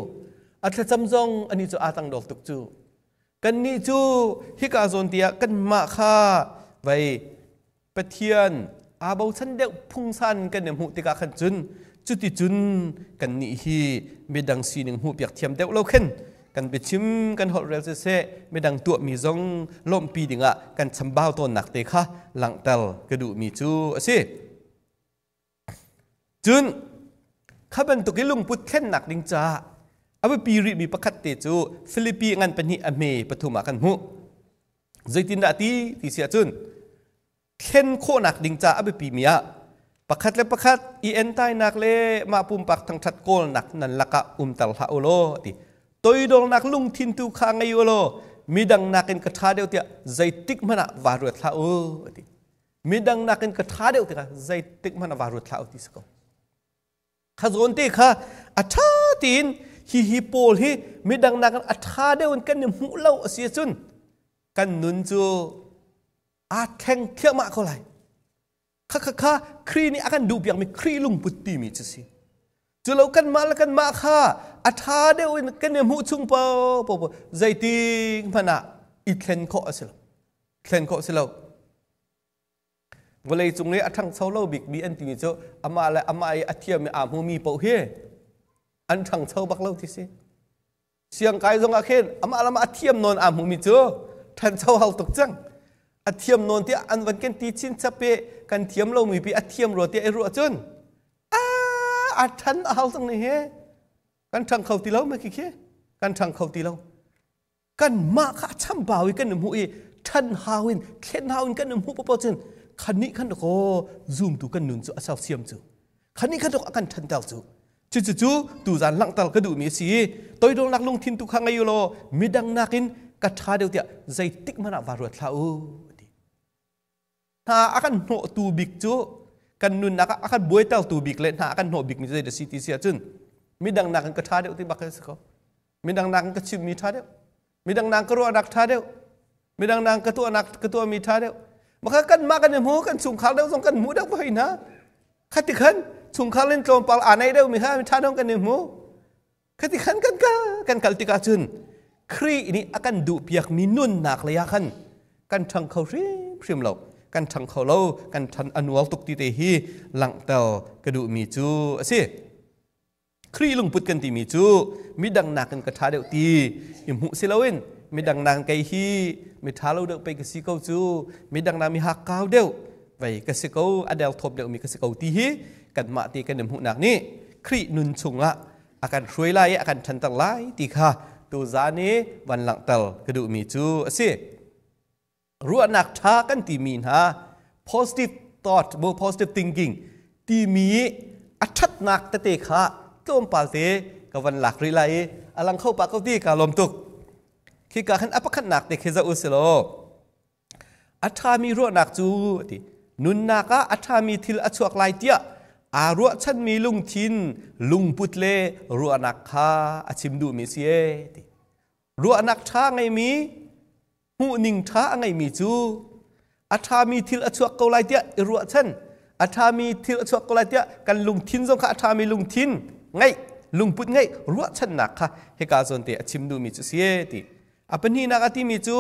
a thlacam zong ani cu aa tangdor tuk cu kannih cu hika zawn tiah kanmah kha vei Pathian aa bochan deuh phungsan kan i hmuh tikah khan cun cuticun kannih hi midang sining hmuhpiak thiam deuh lo khin kan biachim kan holhrel siseh midang tuahmi zong lawmhpi dingah kan chambau tawnnak te kha langhter ka duhmi cu a si. Cun kha bantuk i lungput thlennak ding caah a biapi rihmi pakhat te cu Filipi ngan pahnih a hme pathum ah kan hmuh. Zeitindah ti ti si ahcun thlen khawhnak ding caah a biapimi ah pakhat le pakhat i entainak le mah pumpak thangṭhat kawlnak nan lakah umter hlah u law ti. Toidornak lungthin tu kha ngei u law midang nakin ka ṭha deuh tiah zeitik hmanh ah vaa ruat hlah u ti. Midang nakin ka ṭha deuh tikah zeitik hmanh ah vaa ruat hlah u ti si ko. Kha zawn te kha a ṭha tiin hihi pawl hi midang nakin a ṭha deuh in kan i hmuh lo a si ahcun kan nun cu aa thleng thliahmah ko lai. Kha kha kha Khrih nih a kan duhpiakmi Khrih lungput timi cu si. Cu lo kanmah le kanmah kha a ṭha deuh in kan i hmuh chung paoh zeitik hmanh ah i thlen khawh a si lo. Thlen khawh a si lo. Vawlei cung i a ṭhangcho lo bikmi an timi cu amah le amah i a thiam i aa hmumi paoh hi an ṭhangcho bak lo ti si. Siangkai zong ah khin amah le amah a thiam nawn aa hmumi cu ṭhancho hau tuk cang. A thiam nawn tiah an van kan ti chinchap i kan thiam lomi pi a thiam rua tiah i ruah cun a ṭhan a hau cang ni hi. Kan ṭhang kho ti lo ma khi khi kan ṭhang kho ti lo. Kanmah kha a chambau i kan i hmuh i ṭhan hau in thlen hau in kan i hmuh paoh cun khanih khan dakaw zumtu kan nun cu a sersiam cu khanih khan dakaw a kan ṭhanter cu. Cucu tuzan langhter ka duhmi a si i toidornak lungthin tu kha ngei u law midang nakin ka ṭha deuh tiah zeitik hmanh ah vaa ruat hlah u ti. Hna a kan hnawhtu bik cu kan nunnak ah a kan buaitertu bik le hna a kan hnawh bikmi cu zei dah si ti si ahcun midang nakin ka ṭha deuh ti bak a si ko. Midang nakin ka chimmi ṭha deuh. Midang nakin ka ruahnak ṭha deuh. Midang nakin ka tuahnak ka tuahmi ṭha deuh. Maka kanmah kan i hmu, kan chungkhar deuh zong kan hmu deuh hoi hna. Khati khan chungkhar in tlawmpal aa nei deuhmi kha ṭha deuh kan i hmu. Khati khan kan kal kan kal tikah cun Khrih nih a kan duhpiakmi nunnak lei ah khan kan ṭhang kho hrimhrim lo. Kan ṭhang kho lo, kan ṭhan a nual tuk ti te hi langhter ka duhmi cu a si. Khrih lungput kan timi cu midang nakin ka ṭha deuh ti i hmuh si loin midang nakin kei hi mi ṭha lo deuh pei ka si ko cu, midang nak mi hakkau deuh vei ka si ko, a derthawm deuhmi ka si ko ti hi kanmah te kan i hmuhnak nih Khrih nun chungah a kan hruai lai i a kan ṭhanter lai ti kha tuzaan i van langhter ka duhmi cu a si. Ruahnak ṭha kan timi hna positive thought bu positive thinking timi a ṭhatnak tete kha tlawmpal te ka van lak rih lai i a lang kho pah ko ti ka lawm tuk. Khika khan a pakhatnak te khi zoh u silaw a ṭhami ruahnak cu ti nunnak ah a ṭhami thil a chuak lai tiah aa ruahchanmi lungthin lungput le ruahnak kha a chim duhmi si e ti. Ruahnak ṭha ngeimi hmuhning ṭha a ngeimi cu a ṭhami thil a chuak ko lai tiah i ruahchan, a ṭhami thil a chuak ko lai tiah kan lungthin zong kha a ṭhami lungthin ngeih, lungput ngeih, ruahchannak kha hika zawn te a chim duhmi cu si e ti. A pahnihnak a timi cu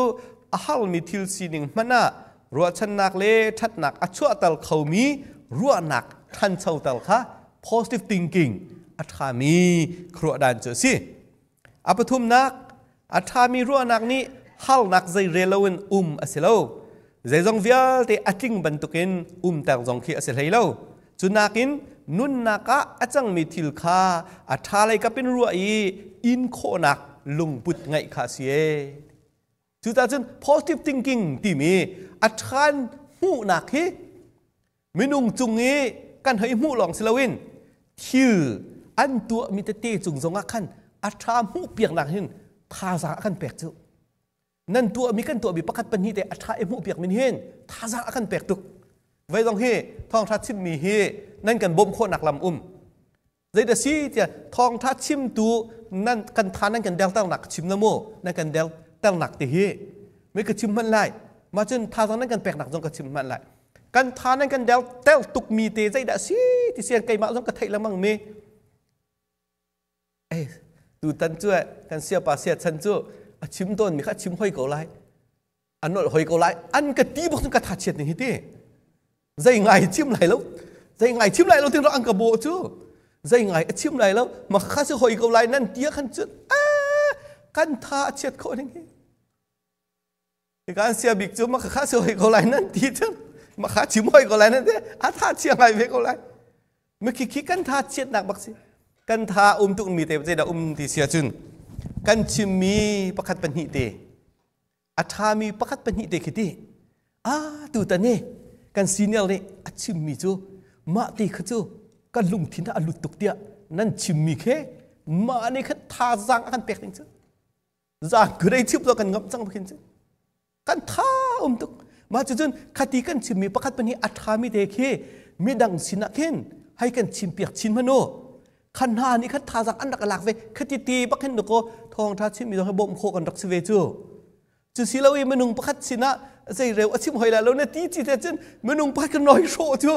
a harmi thil sining hmanh ah Ruahchannak le ṭhatnak a chuahter khomi ruahnak ṭhanchoter kha positive thinking, a ṭhami khuaruahdan cu a si. A pathumnak, a ṭhami ruahnak nih harnak zei rel loin um a si lo. Zeizong vialte a tling bantukin umter zong khi a si hlei lo. Cu nakin nunnak ah a cangmi thil kha a ṭha lei kap in ruah i in khawhnak lungput ngeih kha a si ee. Cucaah cun positive thinking timi a ṭhan hmuhnak hi minung cung i kan hei hmuh lawng si loin thil an tuahmi tete cung zongah khan a ṭha hmuh piaknak hin thazaang a kan pek cu. Nan tuahmi, kan tuahmi pakhat pahnih te a ṭha i hmuh piak min hin thazaang a kan pek tuk. Voi zong hi thawngṭha chimmi hi nan kan bawmh khawhnak lam um. Zeidah si tiah thawngṭha chimtu nan kan tha nan kan derternak chim na mu, nan kan derternak ti hi mi ka chim hmanh lai. Mah cun thazaang nan kan peknak zong ka chim hmanh lai. Kan tha nan kan derter tukmi te zeidah si ti sian keimah zong ka theih lengmang mi. Ei, tutan cu kan siapa sia chan cu a chim tawn mi kha a chim hoi ko lai, a nolh hoi ko lai an ka ti bak ka tha chiat ning hi ti. Zei ngai chim lai lo, zei ngai chim lai lo tin an ka bo cu. Zei ngai a chim lai lo, ma kha si hoi ko lai nan tia khan cun a kan tha a chiat khawh ning hi. Kan sia bik cu ma kha si hoi ko lai nan ti cun ma kha chim hoi ko lai nan ti, a tha chia ngai ve ko lai. Mi khi khi kan tha chiatnak bak si. Kan tha um tuk mi te zeidah um ti sia cun kan chimmi pakhat pahnih te, a ṭhami pakhat pahnih te khi ti a tu tan hi kan senior nih a chimmi cu mah ti kha cu kan lungthin ah a lut tuk tiah nan chimmi khi mah nih khan thazaang a kan pek ding cu zaan kurei chip lo kan ngamh cang khin cu kan tha um tuk. Mah cucun khati kan chimmi pakhat pahnih a ṭhami te khi midang sinah khin hei kan chimpiak chin hmanh u, khan hna nih khan thazaang an rak lak ve. Khati ti bak hin ko thawngṭha chimmi zong hi bawmh khawh kan rak si ve cu. Cu si lo i minung pakhat sinah zei reu a chim hoi lai lo na ti ci te cun minung pakhat kan noi hrawh cu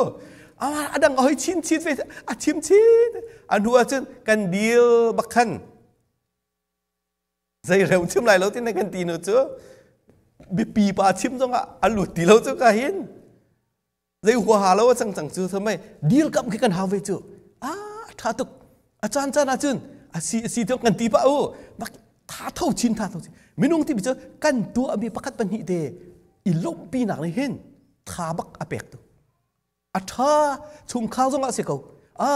a dang a hoi chin chin ve, a chim chin, a hnu ah cun kan dil bak khan zei reu chim lai lo ti na kan ti nu cu biapi pa chim zongah a lut ti lo cu ka hin zei huaha lo a cang cang cu. Thamai dil kam khi kan hau ve cu. A tha tuk. A caan caan ah cun a si a si tiang kan ti pa u bak tha tho chin, tha tho chin. Minung ti cu kan tuah mi pakhat pahnih te i lomhpi nak nih hin tha bak a pek tu. A tha chungkhar zong ah si ko. A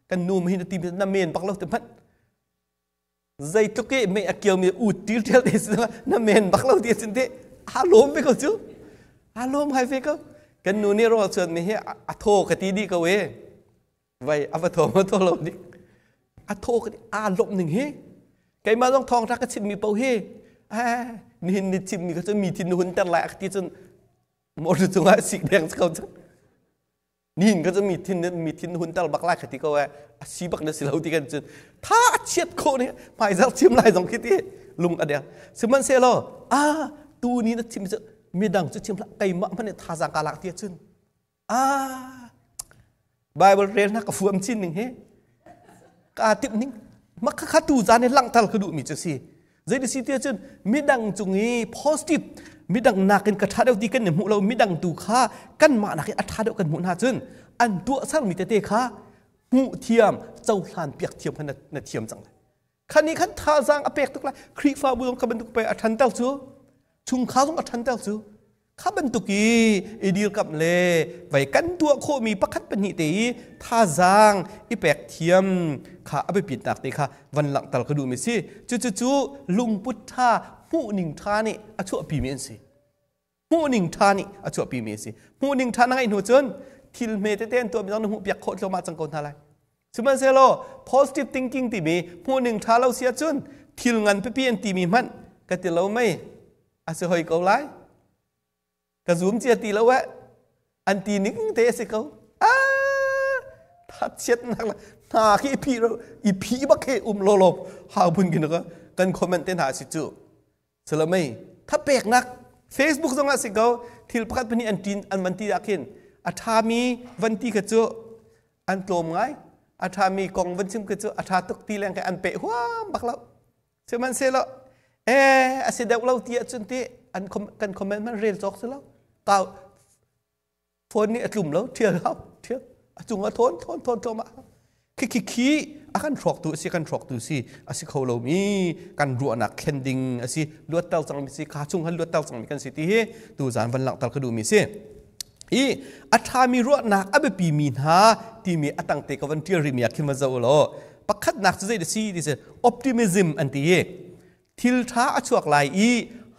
kan nu hin ti na men bak lo te hmanh zeitluk i mei a kio mi u til ṭial te si na men bak lo ti sin te a lawm ve ko cu, a lawm hai ve ko. Kan nu nih rawl chuan mi hi a thaw ka ti dih ko e, vai a va thaw ma thaw lo dik, a thaw ka ti, a lawmh ning hi. Keimah zong thawng ṭha ka chim mi paoh hi nihin ni chim mi kha cu mi thin hun ter lai a ti cun motor cungah sik deng ko cang. Nihin ka cu mi thin hun tar bak lai kha ti ko e, a si bak na si lo ti kan cun tha a chiat khawh ni hmaizarh chim lai zong khi ti lung a deng. Sihmanhsehlaw a tu ni na chim cu midang cu chim hlah, keimah hmanh thazaang ka lak ti cun a Bible rel na ka fuam chin ning hi ka timh ning mak kha tu zan i langhter ka duh mi cu si. Zei si ti cun midang cung i positive, midang nakin ka ṭha deuh ti kan i hmuh lo, midang tu kha kanmah nakin a ṭha deuh kan hmuh hna cun an tuah sermi tete kha hmuh thiam, cohlan piak thiam kha na thiam cang lai. Khan nih khan thazaang a pek tuk lai. Khrihfabu zong kha bantuk pe a ṭhanter cu, chungkhar zong a ṭhanter cu. Kha bantuk i i dirkamh le vai kan tuah khawhmi pakhat pahnih te i thazaang i pek thiam kha a biapitnak te kha van langhter ka duhmi si. Cucu lungput ṭha, hmuhning ṭha nih a chuahpimi an si. Hmuhning ṭha nih a chuahpimi a si. Hmuhning ṭha na ngeih hnu cun thil hme tete an tuahmi zong na hmuhpiak khawh thluahmah cang ko hna lai. Sihmanhsehlaw positive thinking timi hmuhning ṭha lo si ahcun thil ngan pipi an timi hmanh ka ti lo mei a si hoi ko lai, ka zum cia ti lo eh, an ti ning te a si ko. Ah, thachiatnak la hna khi i phih i phih bak he um lo lo hau phun kin ka kan comment te hna si cu salamei thapeknak. Facebook zong ah si ko, thil pakhat pahnih an tin an van ti ah khin a ṭhami van ti kha cu an tlawm ngai. A ṭhami kong van chim kha cu a ṭha tuk ti leng khe an peh huam bak lo. Sihmanhsehlaw a si deuh lo ti ahcun ti an kan comment man rel cawk si lo. Kau phone nih a tlum lo thial hau thial a cung a thawn thawn thawn thawn khi khi khi a kan hrawktu a si kan hrawktu si a si kho lomi kan ruahnak thlen ding a si luatter cangmi si kha chung han luatter cangmi kan si ti hi tu zan van langhter ka duhmi si i a ṭhami ruahnak a biapi mi hna timi a tangte ka van ṭial rihmi ah khin va zoh law pakhatnak cu zei da si ti si optimism an ti i thil ṭha a chuak lai i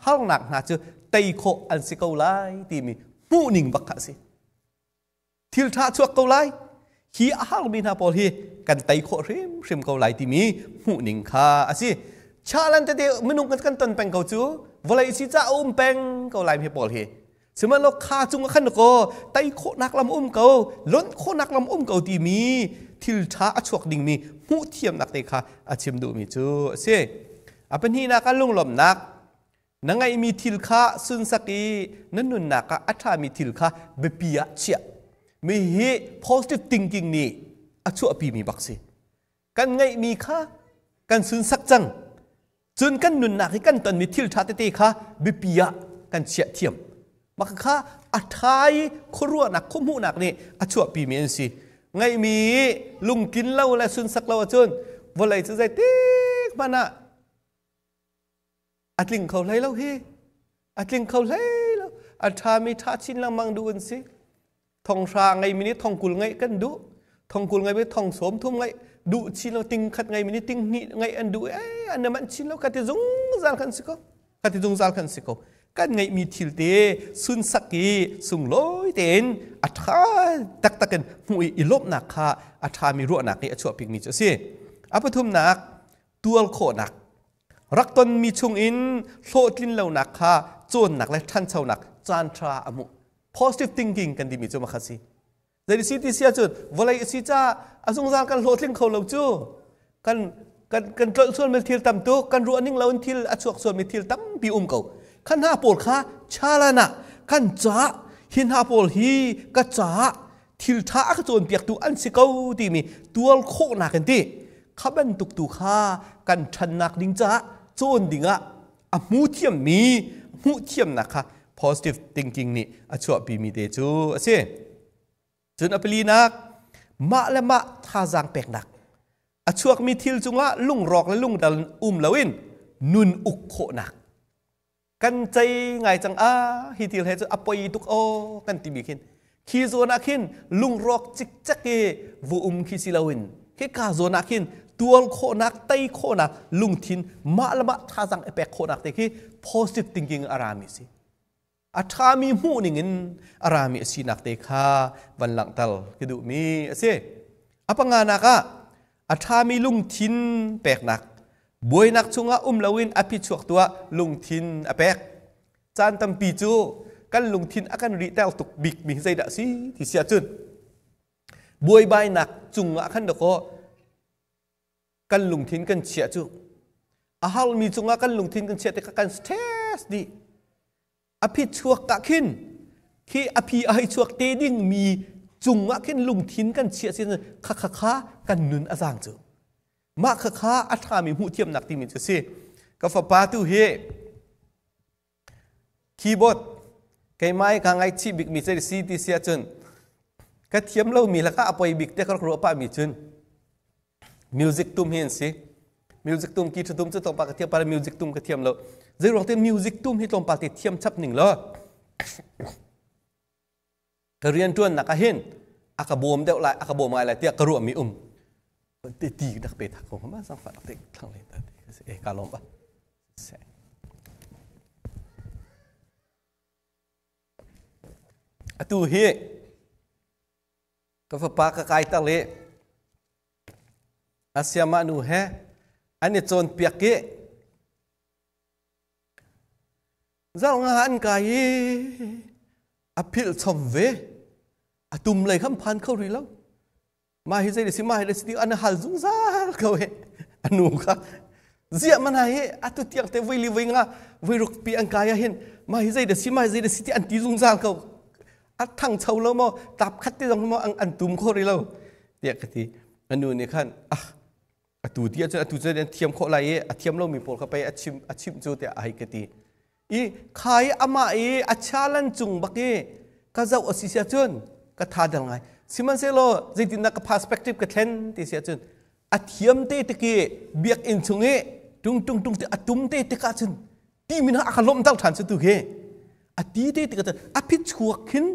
harnak hna cu tei khawh an si ko lai timi hmuhning bak kha a si. Thil ṭha a chuak ko lai. Hi a harmi hna pawl hi kan tei khawh hrimhrim ko lai timi hmuhning kha a si. Chalan tete minung kan ton peng ko cu vawlei si ca a um peng ko lai mi pawl hi. Sihmanhsehlaw kha cung ah khan ko tei khawhnak lam um ko, lonh khawhnak lam um ko timi thil ṭha a chuak dingmi hmuh thiamnak te kha a chim duhmi cu a si. A pahnihnak ah lunglawmhnak. Na ngeihmi thil kha sunsak i na nunnak ah a ṭhami thil kha biapi ah chiah. Mi hi positive thinking nih a chuahpimi bak si. Kan ngeihmi kha kan sunsak cang. Cun kan nunnak hi kan tonmi thil ṭha tete kha biapi ah kan chiah thiam. Mah kha a ṭha i khuaruahnak, khuahmuhnak nih a chuahpimi an si. Ngeihmi lungtlin lo le sunsak lo ahcun vawlei cu zeitik hmanh ah a tling kho hlei lo hi. A tling kho hlei lo. A ṭhami ṭha chin lengmang duh an si. Thonghra ngeimi nih thongkul ngeih kan duh. Thongkul ngeimi thong sawm thum ngeih duh chin lo ting khat ngeimi nih ting hnih ngeih an duh eh an man chin lo ka ti zungzal kan si ko. Ka ti zungzal kan si ko. Kan ngeihmi thil te sunsak i sunglawi tein a ṭha taktak in hmuh i i lawmhnak kha a ṭhami ruahnak nih a chuahpikmi cu a si. A pathumnak tuar khawhnak rak tonmi chungin hlawhtlin lonak kha cawnnak le ṭhanchonak caanṭha a hmuh. Positive thinking kan timi cu makhat si. Zei si ti si ahcun vawlei a si caah a zungzal kan hlawhtling kho lo cu. Kan kan kan tlolh sualmi thil tam tuk, kan ruah ning lo in thil a chuak sualmi thil tampi um ko. Kha hna pawl kha chalan ah kan caah hi hna pawl hi ka caah thil ṭha a ka cawnpiaktu an si ko timi tuar khawhnak in ti kha bantuk tu kha kan ṭhannak ding caah cawn dingah a hmu thiammi hmuh thiamnak kha positive thinking nih a chuahpimi te cu a si. Cun a palinak mah le mah thazaang peknak a chuakmi thil cungah lungrawk le lungdal um loin nun uk khawhnak kan cei ngai cang a hi thil he cu a poi tuk aw kan timi khin khi zawn ah khin lungrawk cikcek i vu um khi si loin khi ka zawn ah khin tuar khawhnak tei khawhnak lungthin mah le mah thazaang i pek khawhnak te khi positive thinking a rami si a ṭhami hmuh ning in a rami a sinak te kha van langhter ka duhmi a si a panganak ah a ṭhami lungthin peknak buainak chungah um loin a phichuak tuah lungthin a pek caan tampi cu kan lungthin a kan rihter tuk bikmi zeidah si ti si ahcun buaibainak cungah khan dakaw kan lungthin kan chiah cu a harmi cungah kan lungthin kan chiah tikah kan stress dih a phi chuak ah khin khi a phi a hei chuak te ding mi cungah khin lungthin kan chiah sin kha kha kha kan nun a zaang cu mah kha kha a ṭhami hmuh thiamnak timi cu si ka fapa tu hi keyboard keimah i ka ngaihchih bikmi cu si ti si ahcun ka thiam lomi lakah a poi bik te ka rak ruah pahmi cun music tum hi an si music tum ki tum cu tlawmpal ka thiam pah music tum ka thiam lo zeiruang te music tum hi tlawmpal te thiam chap ning law ka rianṭuannak ah hin a ka bawm deuh lai a ka bawm ngai lai tiah ka ruahmi um ti ti dak pe thak ko ma sang fa dak te thlang le ta ti e ka lawm ba atu hi ka fapa ka kai tar le asiama nu he an i cawnpiak i Zarh nga an kai i a philh chom ve. A tum lei khan phan kho rih lo. Mah hi zei si mah hi si an hal zungzal ko he. A nu kha ziah mana hi atu tiang te voi li voi nga voi ruk pi an kai ah hin mah hi zei da si mah hi zei da si ti an ti zungzal ko. A thang cho lo maw tap khat te zong maw an tum kho rih lo. Tiah ka ti. A nu nih khan ah atu ti ahcun atu cu an thiam khawh lai i a thiam lomi pawl kha pei a chim a chimh cu tiah a hei ka ti. I kha i amah i a challenge cung bak i ka zoh a si sia cun ka tha dal ngai. Sihmanhsehlaw zeitindah ka perspective ka thlen ti sia cun a thiam te tik i biakinn chung i tung tung tung ti a tum te tikah cun ti min a ka lawmh ter ṭhan cu tu khi a ti te tikah cun a phit chuak khin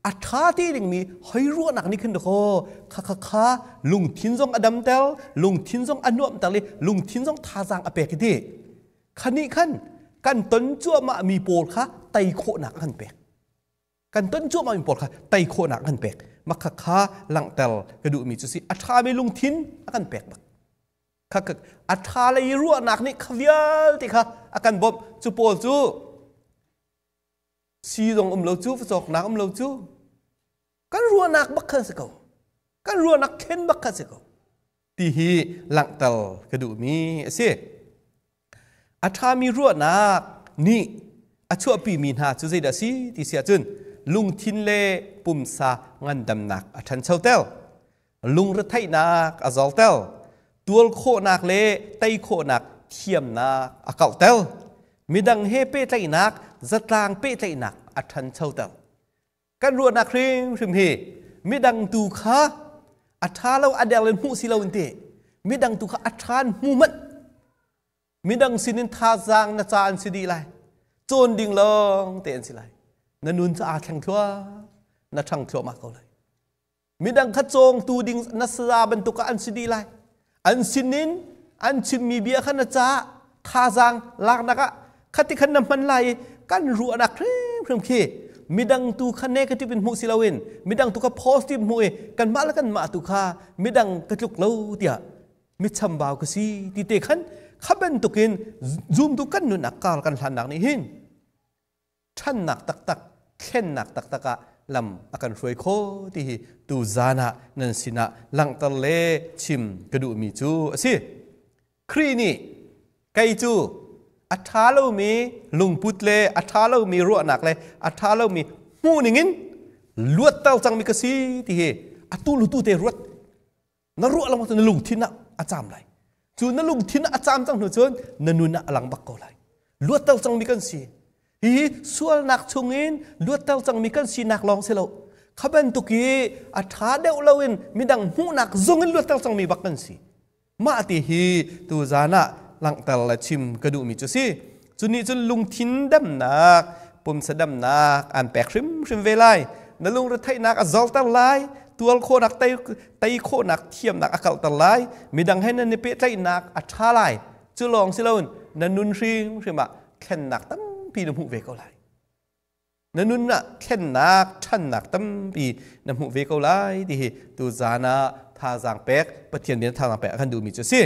a ṭha te dingmi hoi ruahnak nih khin dakaw kha kha kha lungthin zong a damter, lungthin zong a nuamhter i lungthin zong thazaang a pek i ti khani khan kan ton cuahmah mi pawl kha tei khawhnak a kan pek, kan ton cuahmah mi pawl kha tei khawhnak a kan pek. Makha kha langhter ka duhmi cu si, a ṭhami lungthin a kan pek bak kha. A ṭha lei ruahnak nih kha vialte kha a kan bawmh. Cu pawl cu si zong um lo cu, cawknak um lo cu, kan ruahnak bak khan si ko, kan ruahnak thlen bak khan si ko ti hi langhter ka duhmi a si. A ṭhami ruahnak nih a chuahpimi hna cu zeidah a si ti si ahcun lungthin le pumsa ngandamnak a ṭhanchoter, lungretheihnak a zorter, tual khawhnak le tei khawhnak thiamnak a kauhter, midang he pehtlaihnak, zatlang pehtlaihnak a ṭhanchoter. Kan ruahnak hrimhrim hi midang tu kha a ṭha lo, a der len hmuh si lo in ti, midang tu kha a ṭhan hmu manh, midang sinin thazaang na ca an si dih lai, cawn ding lawng te an si lai. Na nun cu aa thleng thluah, na ṭhang thluahmah ko lai. Midang kha cawngtu ding na saza bantuk ah an si dih lai. An sinin an chimmi bia kha na caah thazaang laknak ah khati khan na hman lai i kan ruahnak hrimhrim khi midang tu kha negative in hmuh si loin midang tu kha positive hmuh i kanmah le kanmah tu kha midang ka tluk lo tiah, mi chambau ka si ti te khan, kha bantukin zumtu kan nunnak kar kan hlannak nih hin ṭhannak taktak, thlennak taktak ah lam a kan hruai kho ti hi tu zan ah nan sinah langhter le chim ka duhmi cu a si. Khrih nih kei cu a ṭha lomi lungput le a ṭha lomi ruahnak le a ṭha lomi hmuhning in luatter cangmi ka si ti hi atu lu tu te ruat. Na ruah lengmang cu na lungthin ah a caam lai. Cu na lungthin ah a caam cang hnu cun na nun ah a lang bak ko lai. Luatter cangmi kan si. Hihi sualnak chungin luatter cangmi kan sinak lawng si lo, kha bantuk i a ṭha deuh loin midang hmuhnak zong in luatter cangmi bak kan si. Mah ti hi tu zan ah langhter le chim ka duhmi cu si. Cu nih cun lungthin damnak, pumsa damnak an pek hrimhrim ve lai. Na lungretheihnak a zorter lai, tual khawhnak, tei, tei khawhnak thiamnak a kalter lai, midang he nan i pehtlaihnak a ṭha lai. Cu lawng si loin na nun hrimhrim ah thlennak tampi na hmuh ve ko lai. Na nun ah thlennak, ṭhannak tampi na hmuh ve ko lai ti hi tu zan ah thazaang pek, Pathian bia thazaang pek a kan duhmi cu a si.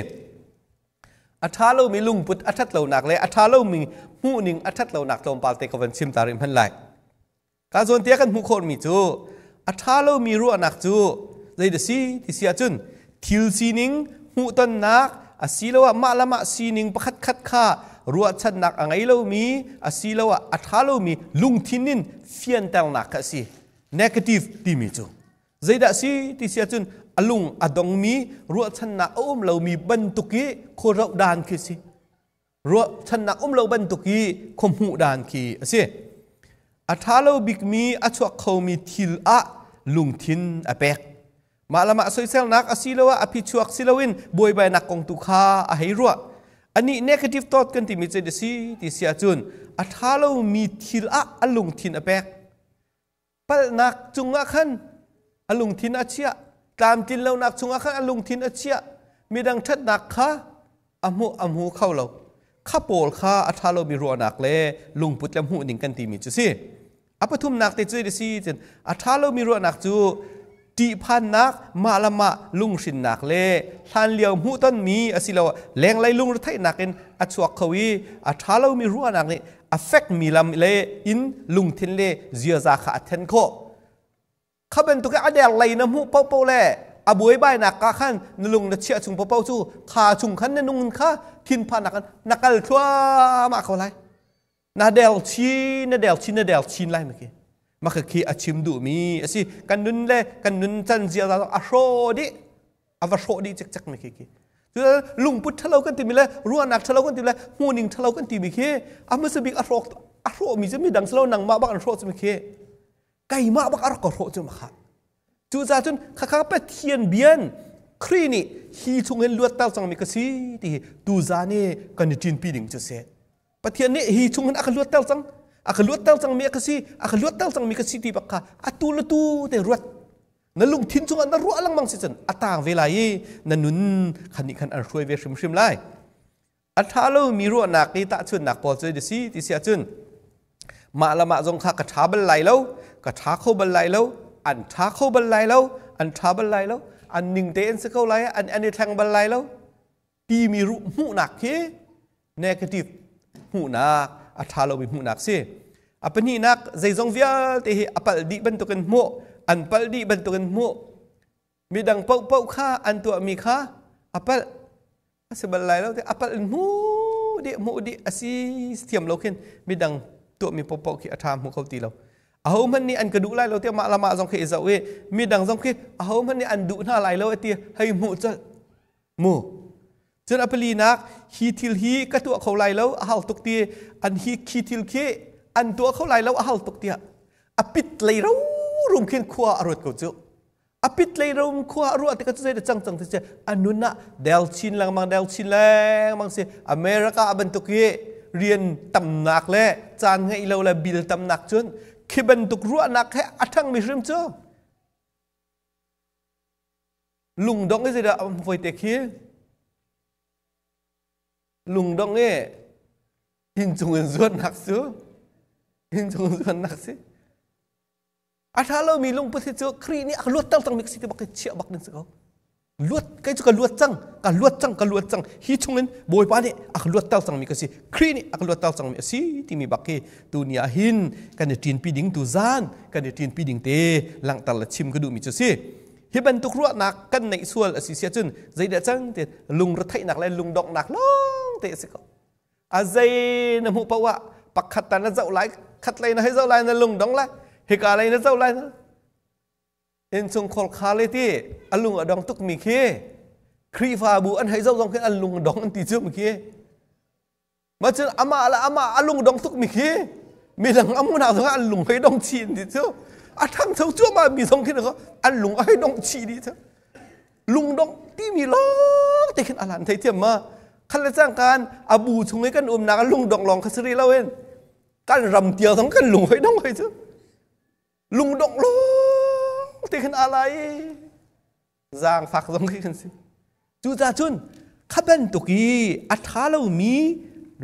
A ṭha lomi lungput a ṭhat lonak le a ṭha lomi hmuhning a ṭhat lonak tlawmpal te ka van chim ta rih hmanh lai. Ka zawn tiah kan hmuh khawhmi cu a ṭha lomi ruahnak cu zei si ti si ahcun thil sining, hmuhtonnak asiloah mah le mah sining pakhatkhat kha ruahchannak a ngei lomi asiloah a ṭha lomi lungthin in fianternak kha a si. Negative timi cu zeidah si ti si ahcun a lung a dongmi, ruahchannak a um lomi bantuk i khuaroh dan khi si. Ruahchannak um lo bantuk i khuahmuh dan khi a si. A ṭha lo bikmi a chuak khomi thil ah lungthin a pek. Mah le mah soiselnak asiloah a phichuak si loin buaibainak kong tu kha a hei ruah. Anih negative thought kan timi cu a si ti si ahcun a ṭha lomi thil ah a lungthin a pek. Palhnak cungah khan a lungthin a chiah, tlamtlin lonak chungah khan a lungthin a chiah, midang ṭhatnak kha a hmuh a hmu kho lo. Kha pawl kha a ṭha lomi ruahnak le lungput le hmuhning kan timi cu si. A pathumnak te cu a si cun a ṭha lomi ruahnak cu ṭihphannak, mah le mah lunghrinnak le hlanlio hmuhtonmi asiloah lenglei lungretheihnak in a chuak kho i a ṭha lomi ruahnak nih a fekmi lam le in lungthin le ziaza kha a then khawh. Kha bantuk a der lei na hmuh paohpaoh le a buaibainak ka khan na lung na chiah chung paohpaoh cu kha chung khan na nung kha thinphannak in na kal thluahmah ko lai. Na del chin, na del chin, na del chin lai ma khi. Maka khi a chim duhmi a si. Kan nun le kan nun can zia a hrawh dih, a va hrawh dih cikcek mi khi khi. Lungput ṭhalo kan timi le ruahnak ṭhalo kan timi le hmuhning ṭhalo kan timi khi a hmasa bik a hrawk a hrawhmi cu midang si lo, nangmah bak an hrawh cu khi keimah bak a rak ka hrawh cu ma kha. Cucaah cun khakha Pathian bian Khrih nih hi chungin luatter cangmi ka si ti hi tuzan i kan i ṭinpi ding cu si. Pathian nih hi chungin a ka luatter cang, a ka luatter cangmi a ka si, a ka luatter cangmi ka si ti bak kha atu le tu te ruat. Na lungthin chungah na ruah lengmang si cun a taang ve lai i na nun khan nih khan an hruai ve hrimhrim lai. A ṭha lomi ruahnak i tahchunhnak pawl cu si ti si ahcun mah le mah zong kha ka ṭha bal lai lo, ka ṭha kho bal lai lo, an ṭha kho bal lai lo, an ṭha bal lai lo, an ning tein si ko lai, an i thleng bal lai lo timi hmuhnak khi negative hmuhnak, a ṭha lomi hmuhnak si. A pahnihnak, zeizong vialte hi a palh dih bantukin hmuh, an palh dih bantukin hmuh. Midang paohpaoh kha an tuahmi kha a palh a si bal lai lo te a palh in hmu dih, hmuh dih a si thiam lo khin midang tuahmi paohpaoh khi a ṭha hmu kho ti lo. Aho hmanh nih an ka duh lai lo tiah mah le mah zong khi i zoh i midang zong khi aho hmanh nih an duh hna lai lo ti hei hmuh colh mu. Cun a palinak, hi thil hi ka tuah kho lai lo, a hau tuk ti an hi khi thil khi an tuah kho lai lo, a hau tuk tiah a pit lei ro rum khin khua a ruat ko cu. A pit lei rom khua a ruah tikah cu zei cang cang ti a nun ah del chin lengmang, del chin lengmang si. America bantuk hi rian tamnak le caan ngeih lo le bil tamnak cun khi bantuk ruahnak he a ṭhangmi hrim cu lungdong i zeidah voi te khi lungdong i inn cung in zuannak cu inn cung in zuannak si. A ṭha lomi lungput hi cu Khrih nih a ka luatter cangmi ka si ti bak hi chiah bak ding si ko. Luat kei cu ka luat cang, ka luat cang, ka luat cang. Hi chungin Bawipa nih a ka luatter cangmi ka si, Khrih nih a ka luatter cangmi a si timi bak hi tuni ah hin kan i ṭinpi ding, tu zan kan i ṭinpi ding te langhter le chim ka duhmi cu si. Hi bantuk ruahnak kan neih sual a si sia cun zeidah cang ti lungretheihnak le lungdonghnak lawng te a si ko. A zei na hmuh paoh ah pakhat ta na zoh lai, khat lei na hei zoh lai, na lung dong lai, hika lei na zoh lai, na innchung khol kha le ti a lung a dong tuk mi khi Khrihfabu an hei zoh zong khin an lung dong an ti cu mi khi ma cun amah le amah a lung dong tuk mi khi midang a hmuhnak zong an lung hei dong chin ti cu a ṭhangcho cuahmah mi zong khin an lung a hei dong chih dih cu. Lungdongh timi lawng te khin a lan thei thiam ma. Khat le cangkan a bu chung i kan umnak a lungdongh lawng kha si rih lo in kan ram tiang zong kan lung hoi dong hoi cu lungdongh lawng te khin a lai zaangfak zong khi kan si. Cucaah cun kha bantuk i a ṭha lomi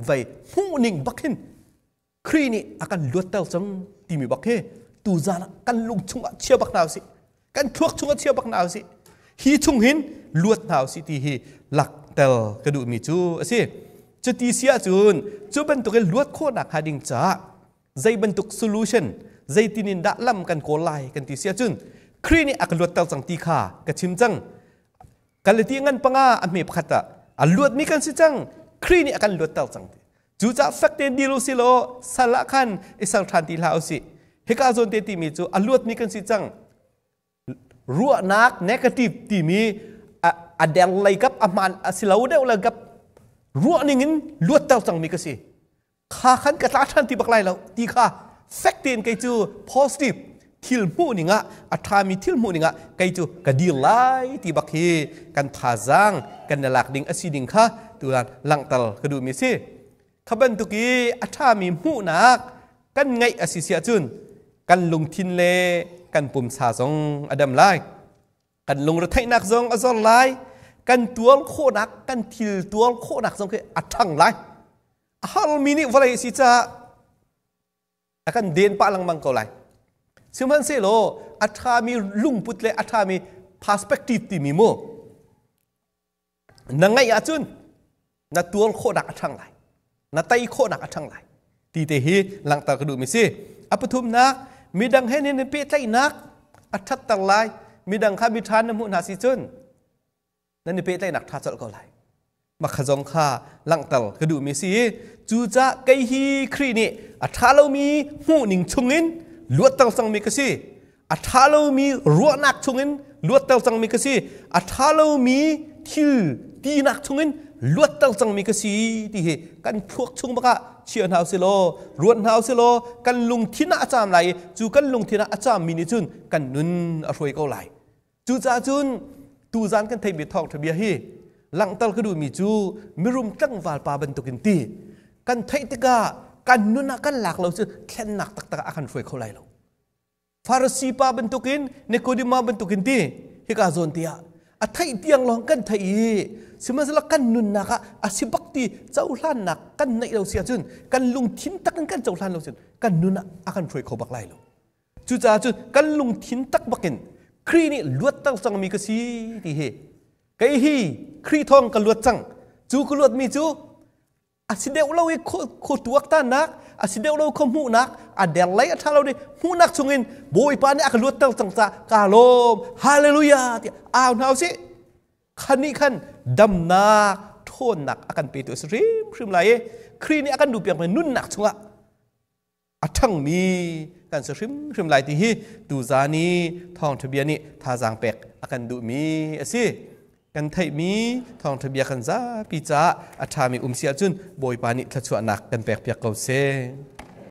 vei hmuhning bak hin Khrih nih a kan luatter cang timi bak hi tuzaan ah kan lung chungah chia bak hna usih, kan thluak chungah chia bak hna usih, hi chung hin luat hna usih ti hi laktel ka duhmi cu a si. Cuti si ahcun cu bantukin luat khawhnak hnga ding caah zei bantuk solution, zeitin in dah lam kan kawl lai kan ti si ahcun Khrih nih a ka luatter cang ti kha ka chim cang. Galati ngan panga a hme pakhat ah a luatmi kan si cang, Khrih nih a kan luatter cang ti. Cucaah fek tein dil u si law sal ah khan i ser ṭhan ti hlah u sih. Hika zawn te timi cu a luatmi kan si cang. Ruahnak negative timi a deng lei kap, a hmaan a si lo deuh le kap ruah ning in luatter cangmi ka si. Kha khan ka tla ṭhan ti bak lai lo ti kha fek tein kei cu positive thil hmuh ning ah, a ṭhami thil hmuh ning ah kei cu ka dir lai ti bak hi kan thazaang kan i lak ding a si ding kha tulan langhter ka duhmi a si. Kha bantuk i a ṭhami hmuhnak kan ngeih a si si ahcun kan lungthin le kan pumsa zong a dam lai, kan lungretheihnak zong a zor lai, kan tuar khawhnak, kan thil tuar khawhnak zong khi a ṭhang lai. A harmi nih vawlei a si caah a kan den pah lengmang ko lai. Sihmanhsehlaw a ṭhami lungput le a ṭhami perspective timi mu na ngeih ahcun na tuar khawhnak a ṭhang lai, na tei khawhnak a ṭhang lai ti te hi langhter ka duhmi si. A pathumnak, midang he nan pehtlaihnak a ṭhatter lai. Midang kha miṭha na hmuh hna si cun nan i pehtlaihnak ṭha colh ko lai. Makha zong kha langhter ka duhmi si. Cucaah kei hi Khrih nih a ṭha lomi hmuhning chungin luatter cangmi ka si, a ṭha lomi ruahnak chungin luatter cangmi ka si, a ṭha lomi thil ti Tinak chungin luatter cangmi ka si ti hi kan thluak chung bakah chia hna usih law, ruat hna usih law, kan lungthin ah a caam lai i cu kan lungthin ah a caammi nih cun kan nun a hruai ko lai. Cucaah cun tuzan kan theihmi thawngṭha bia hi langhter ka duhmi cu mirum tlangval pa bantukin ti kan theih tikah kan nun ah kan lak lo cu thlennak taktak ah a kan hruai kho lai lo. Farasi pa bantukin, Nikodema bantukin ti hika zawn ti ah a theih tiang lawng kan theih i sihmanhsehlaw kan nunnak ah a si bak ti cohlannak kan neih lo si ahcun, kan lungthin tak in kan cohlan lo cun kan nun ah a kan hruai kho bak lai lo. Cucaah cun kan lungthin tak bakin Khrih nih luatter cangmi ka si ti hi, kei hi Khrih thawng ka luat cang, cu ka luatmi cu a si deuh lo i khu tuaktannak a si deuh lo, kho hmuhnak a der lei a ṭha lo ding hmuhnak chungin Bawipa nih a ka luatter cang caah ka lawm, hallelujah tiah au hna usih. Khan nih khan damnak ṭhawnnak a kan petu a si hrimhrim lai i Khrih nih a kan duhpiak mi nunnak chungah a ṭhangmi kan si hrimhrim lai ti hi tuzaan i thawngṭha bia nih thazaang pek a kan duhmi a si. Kan theihmi thawngṭha bia kan zapi caah a ṭhami um si ahcun Bawipa nih thluachuahnak kan pekpiak ko seh.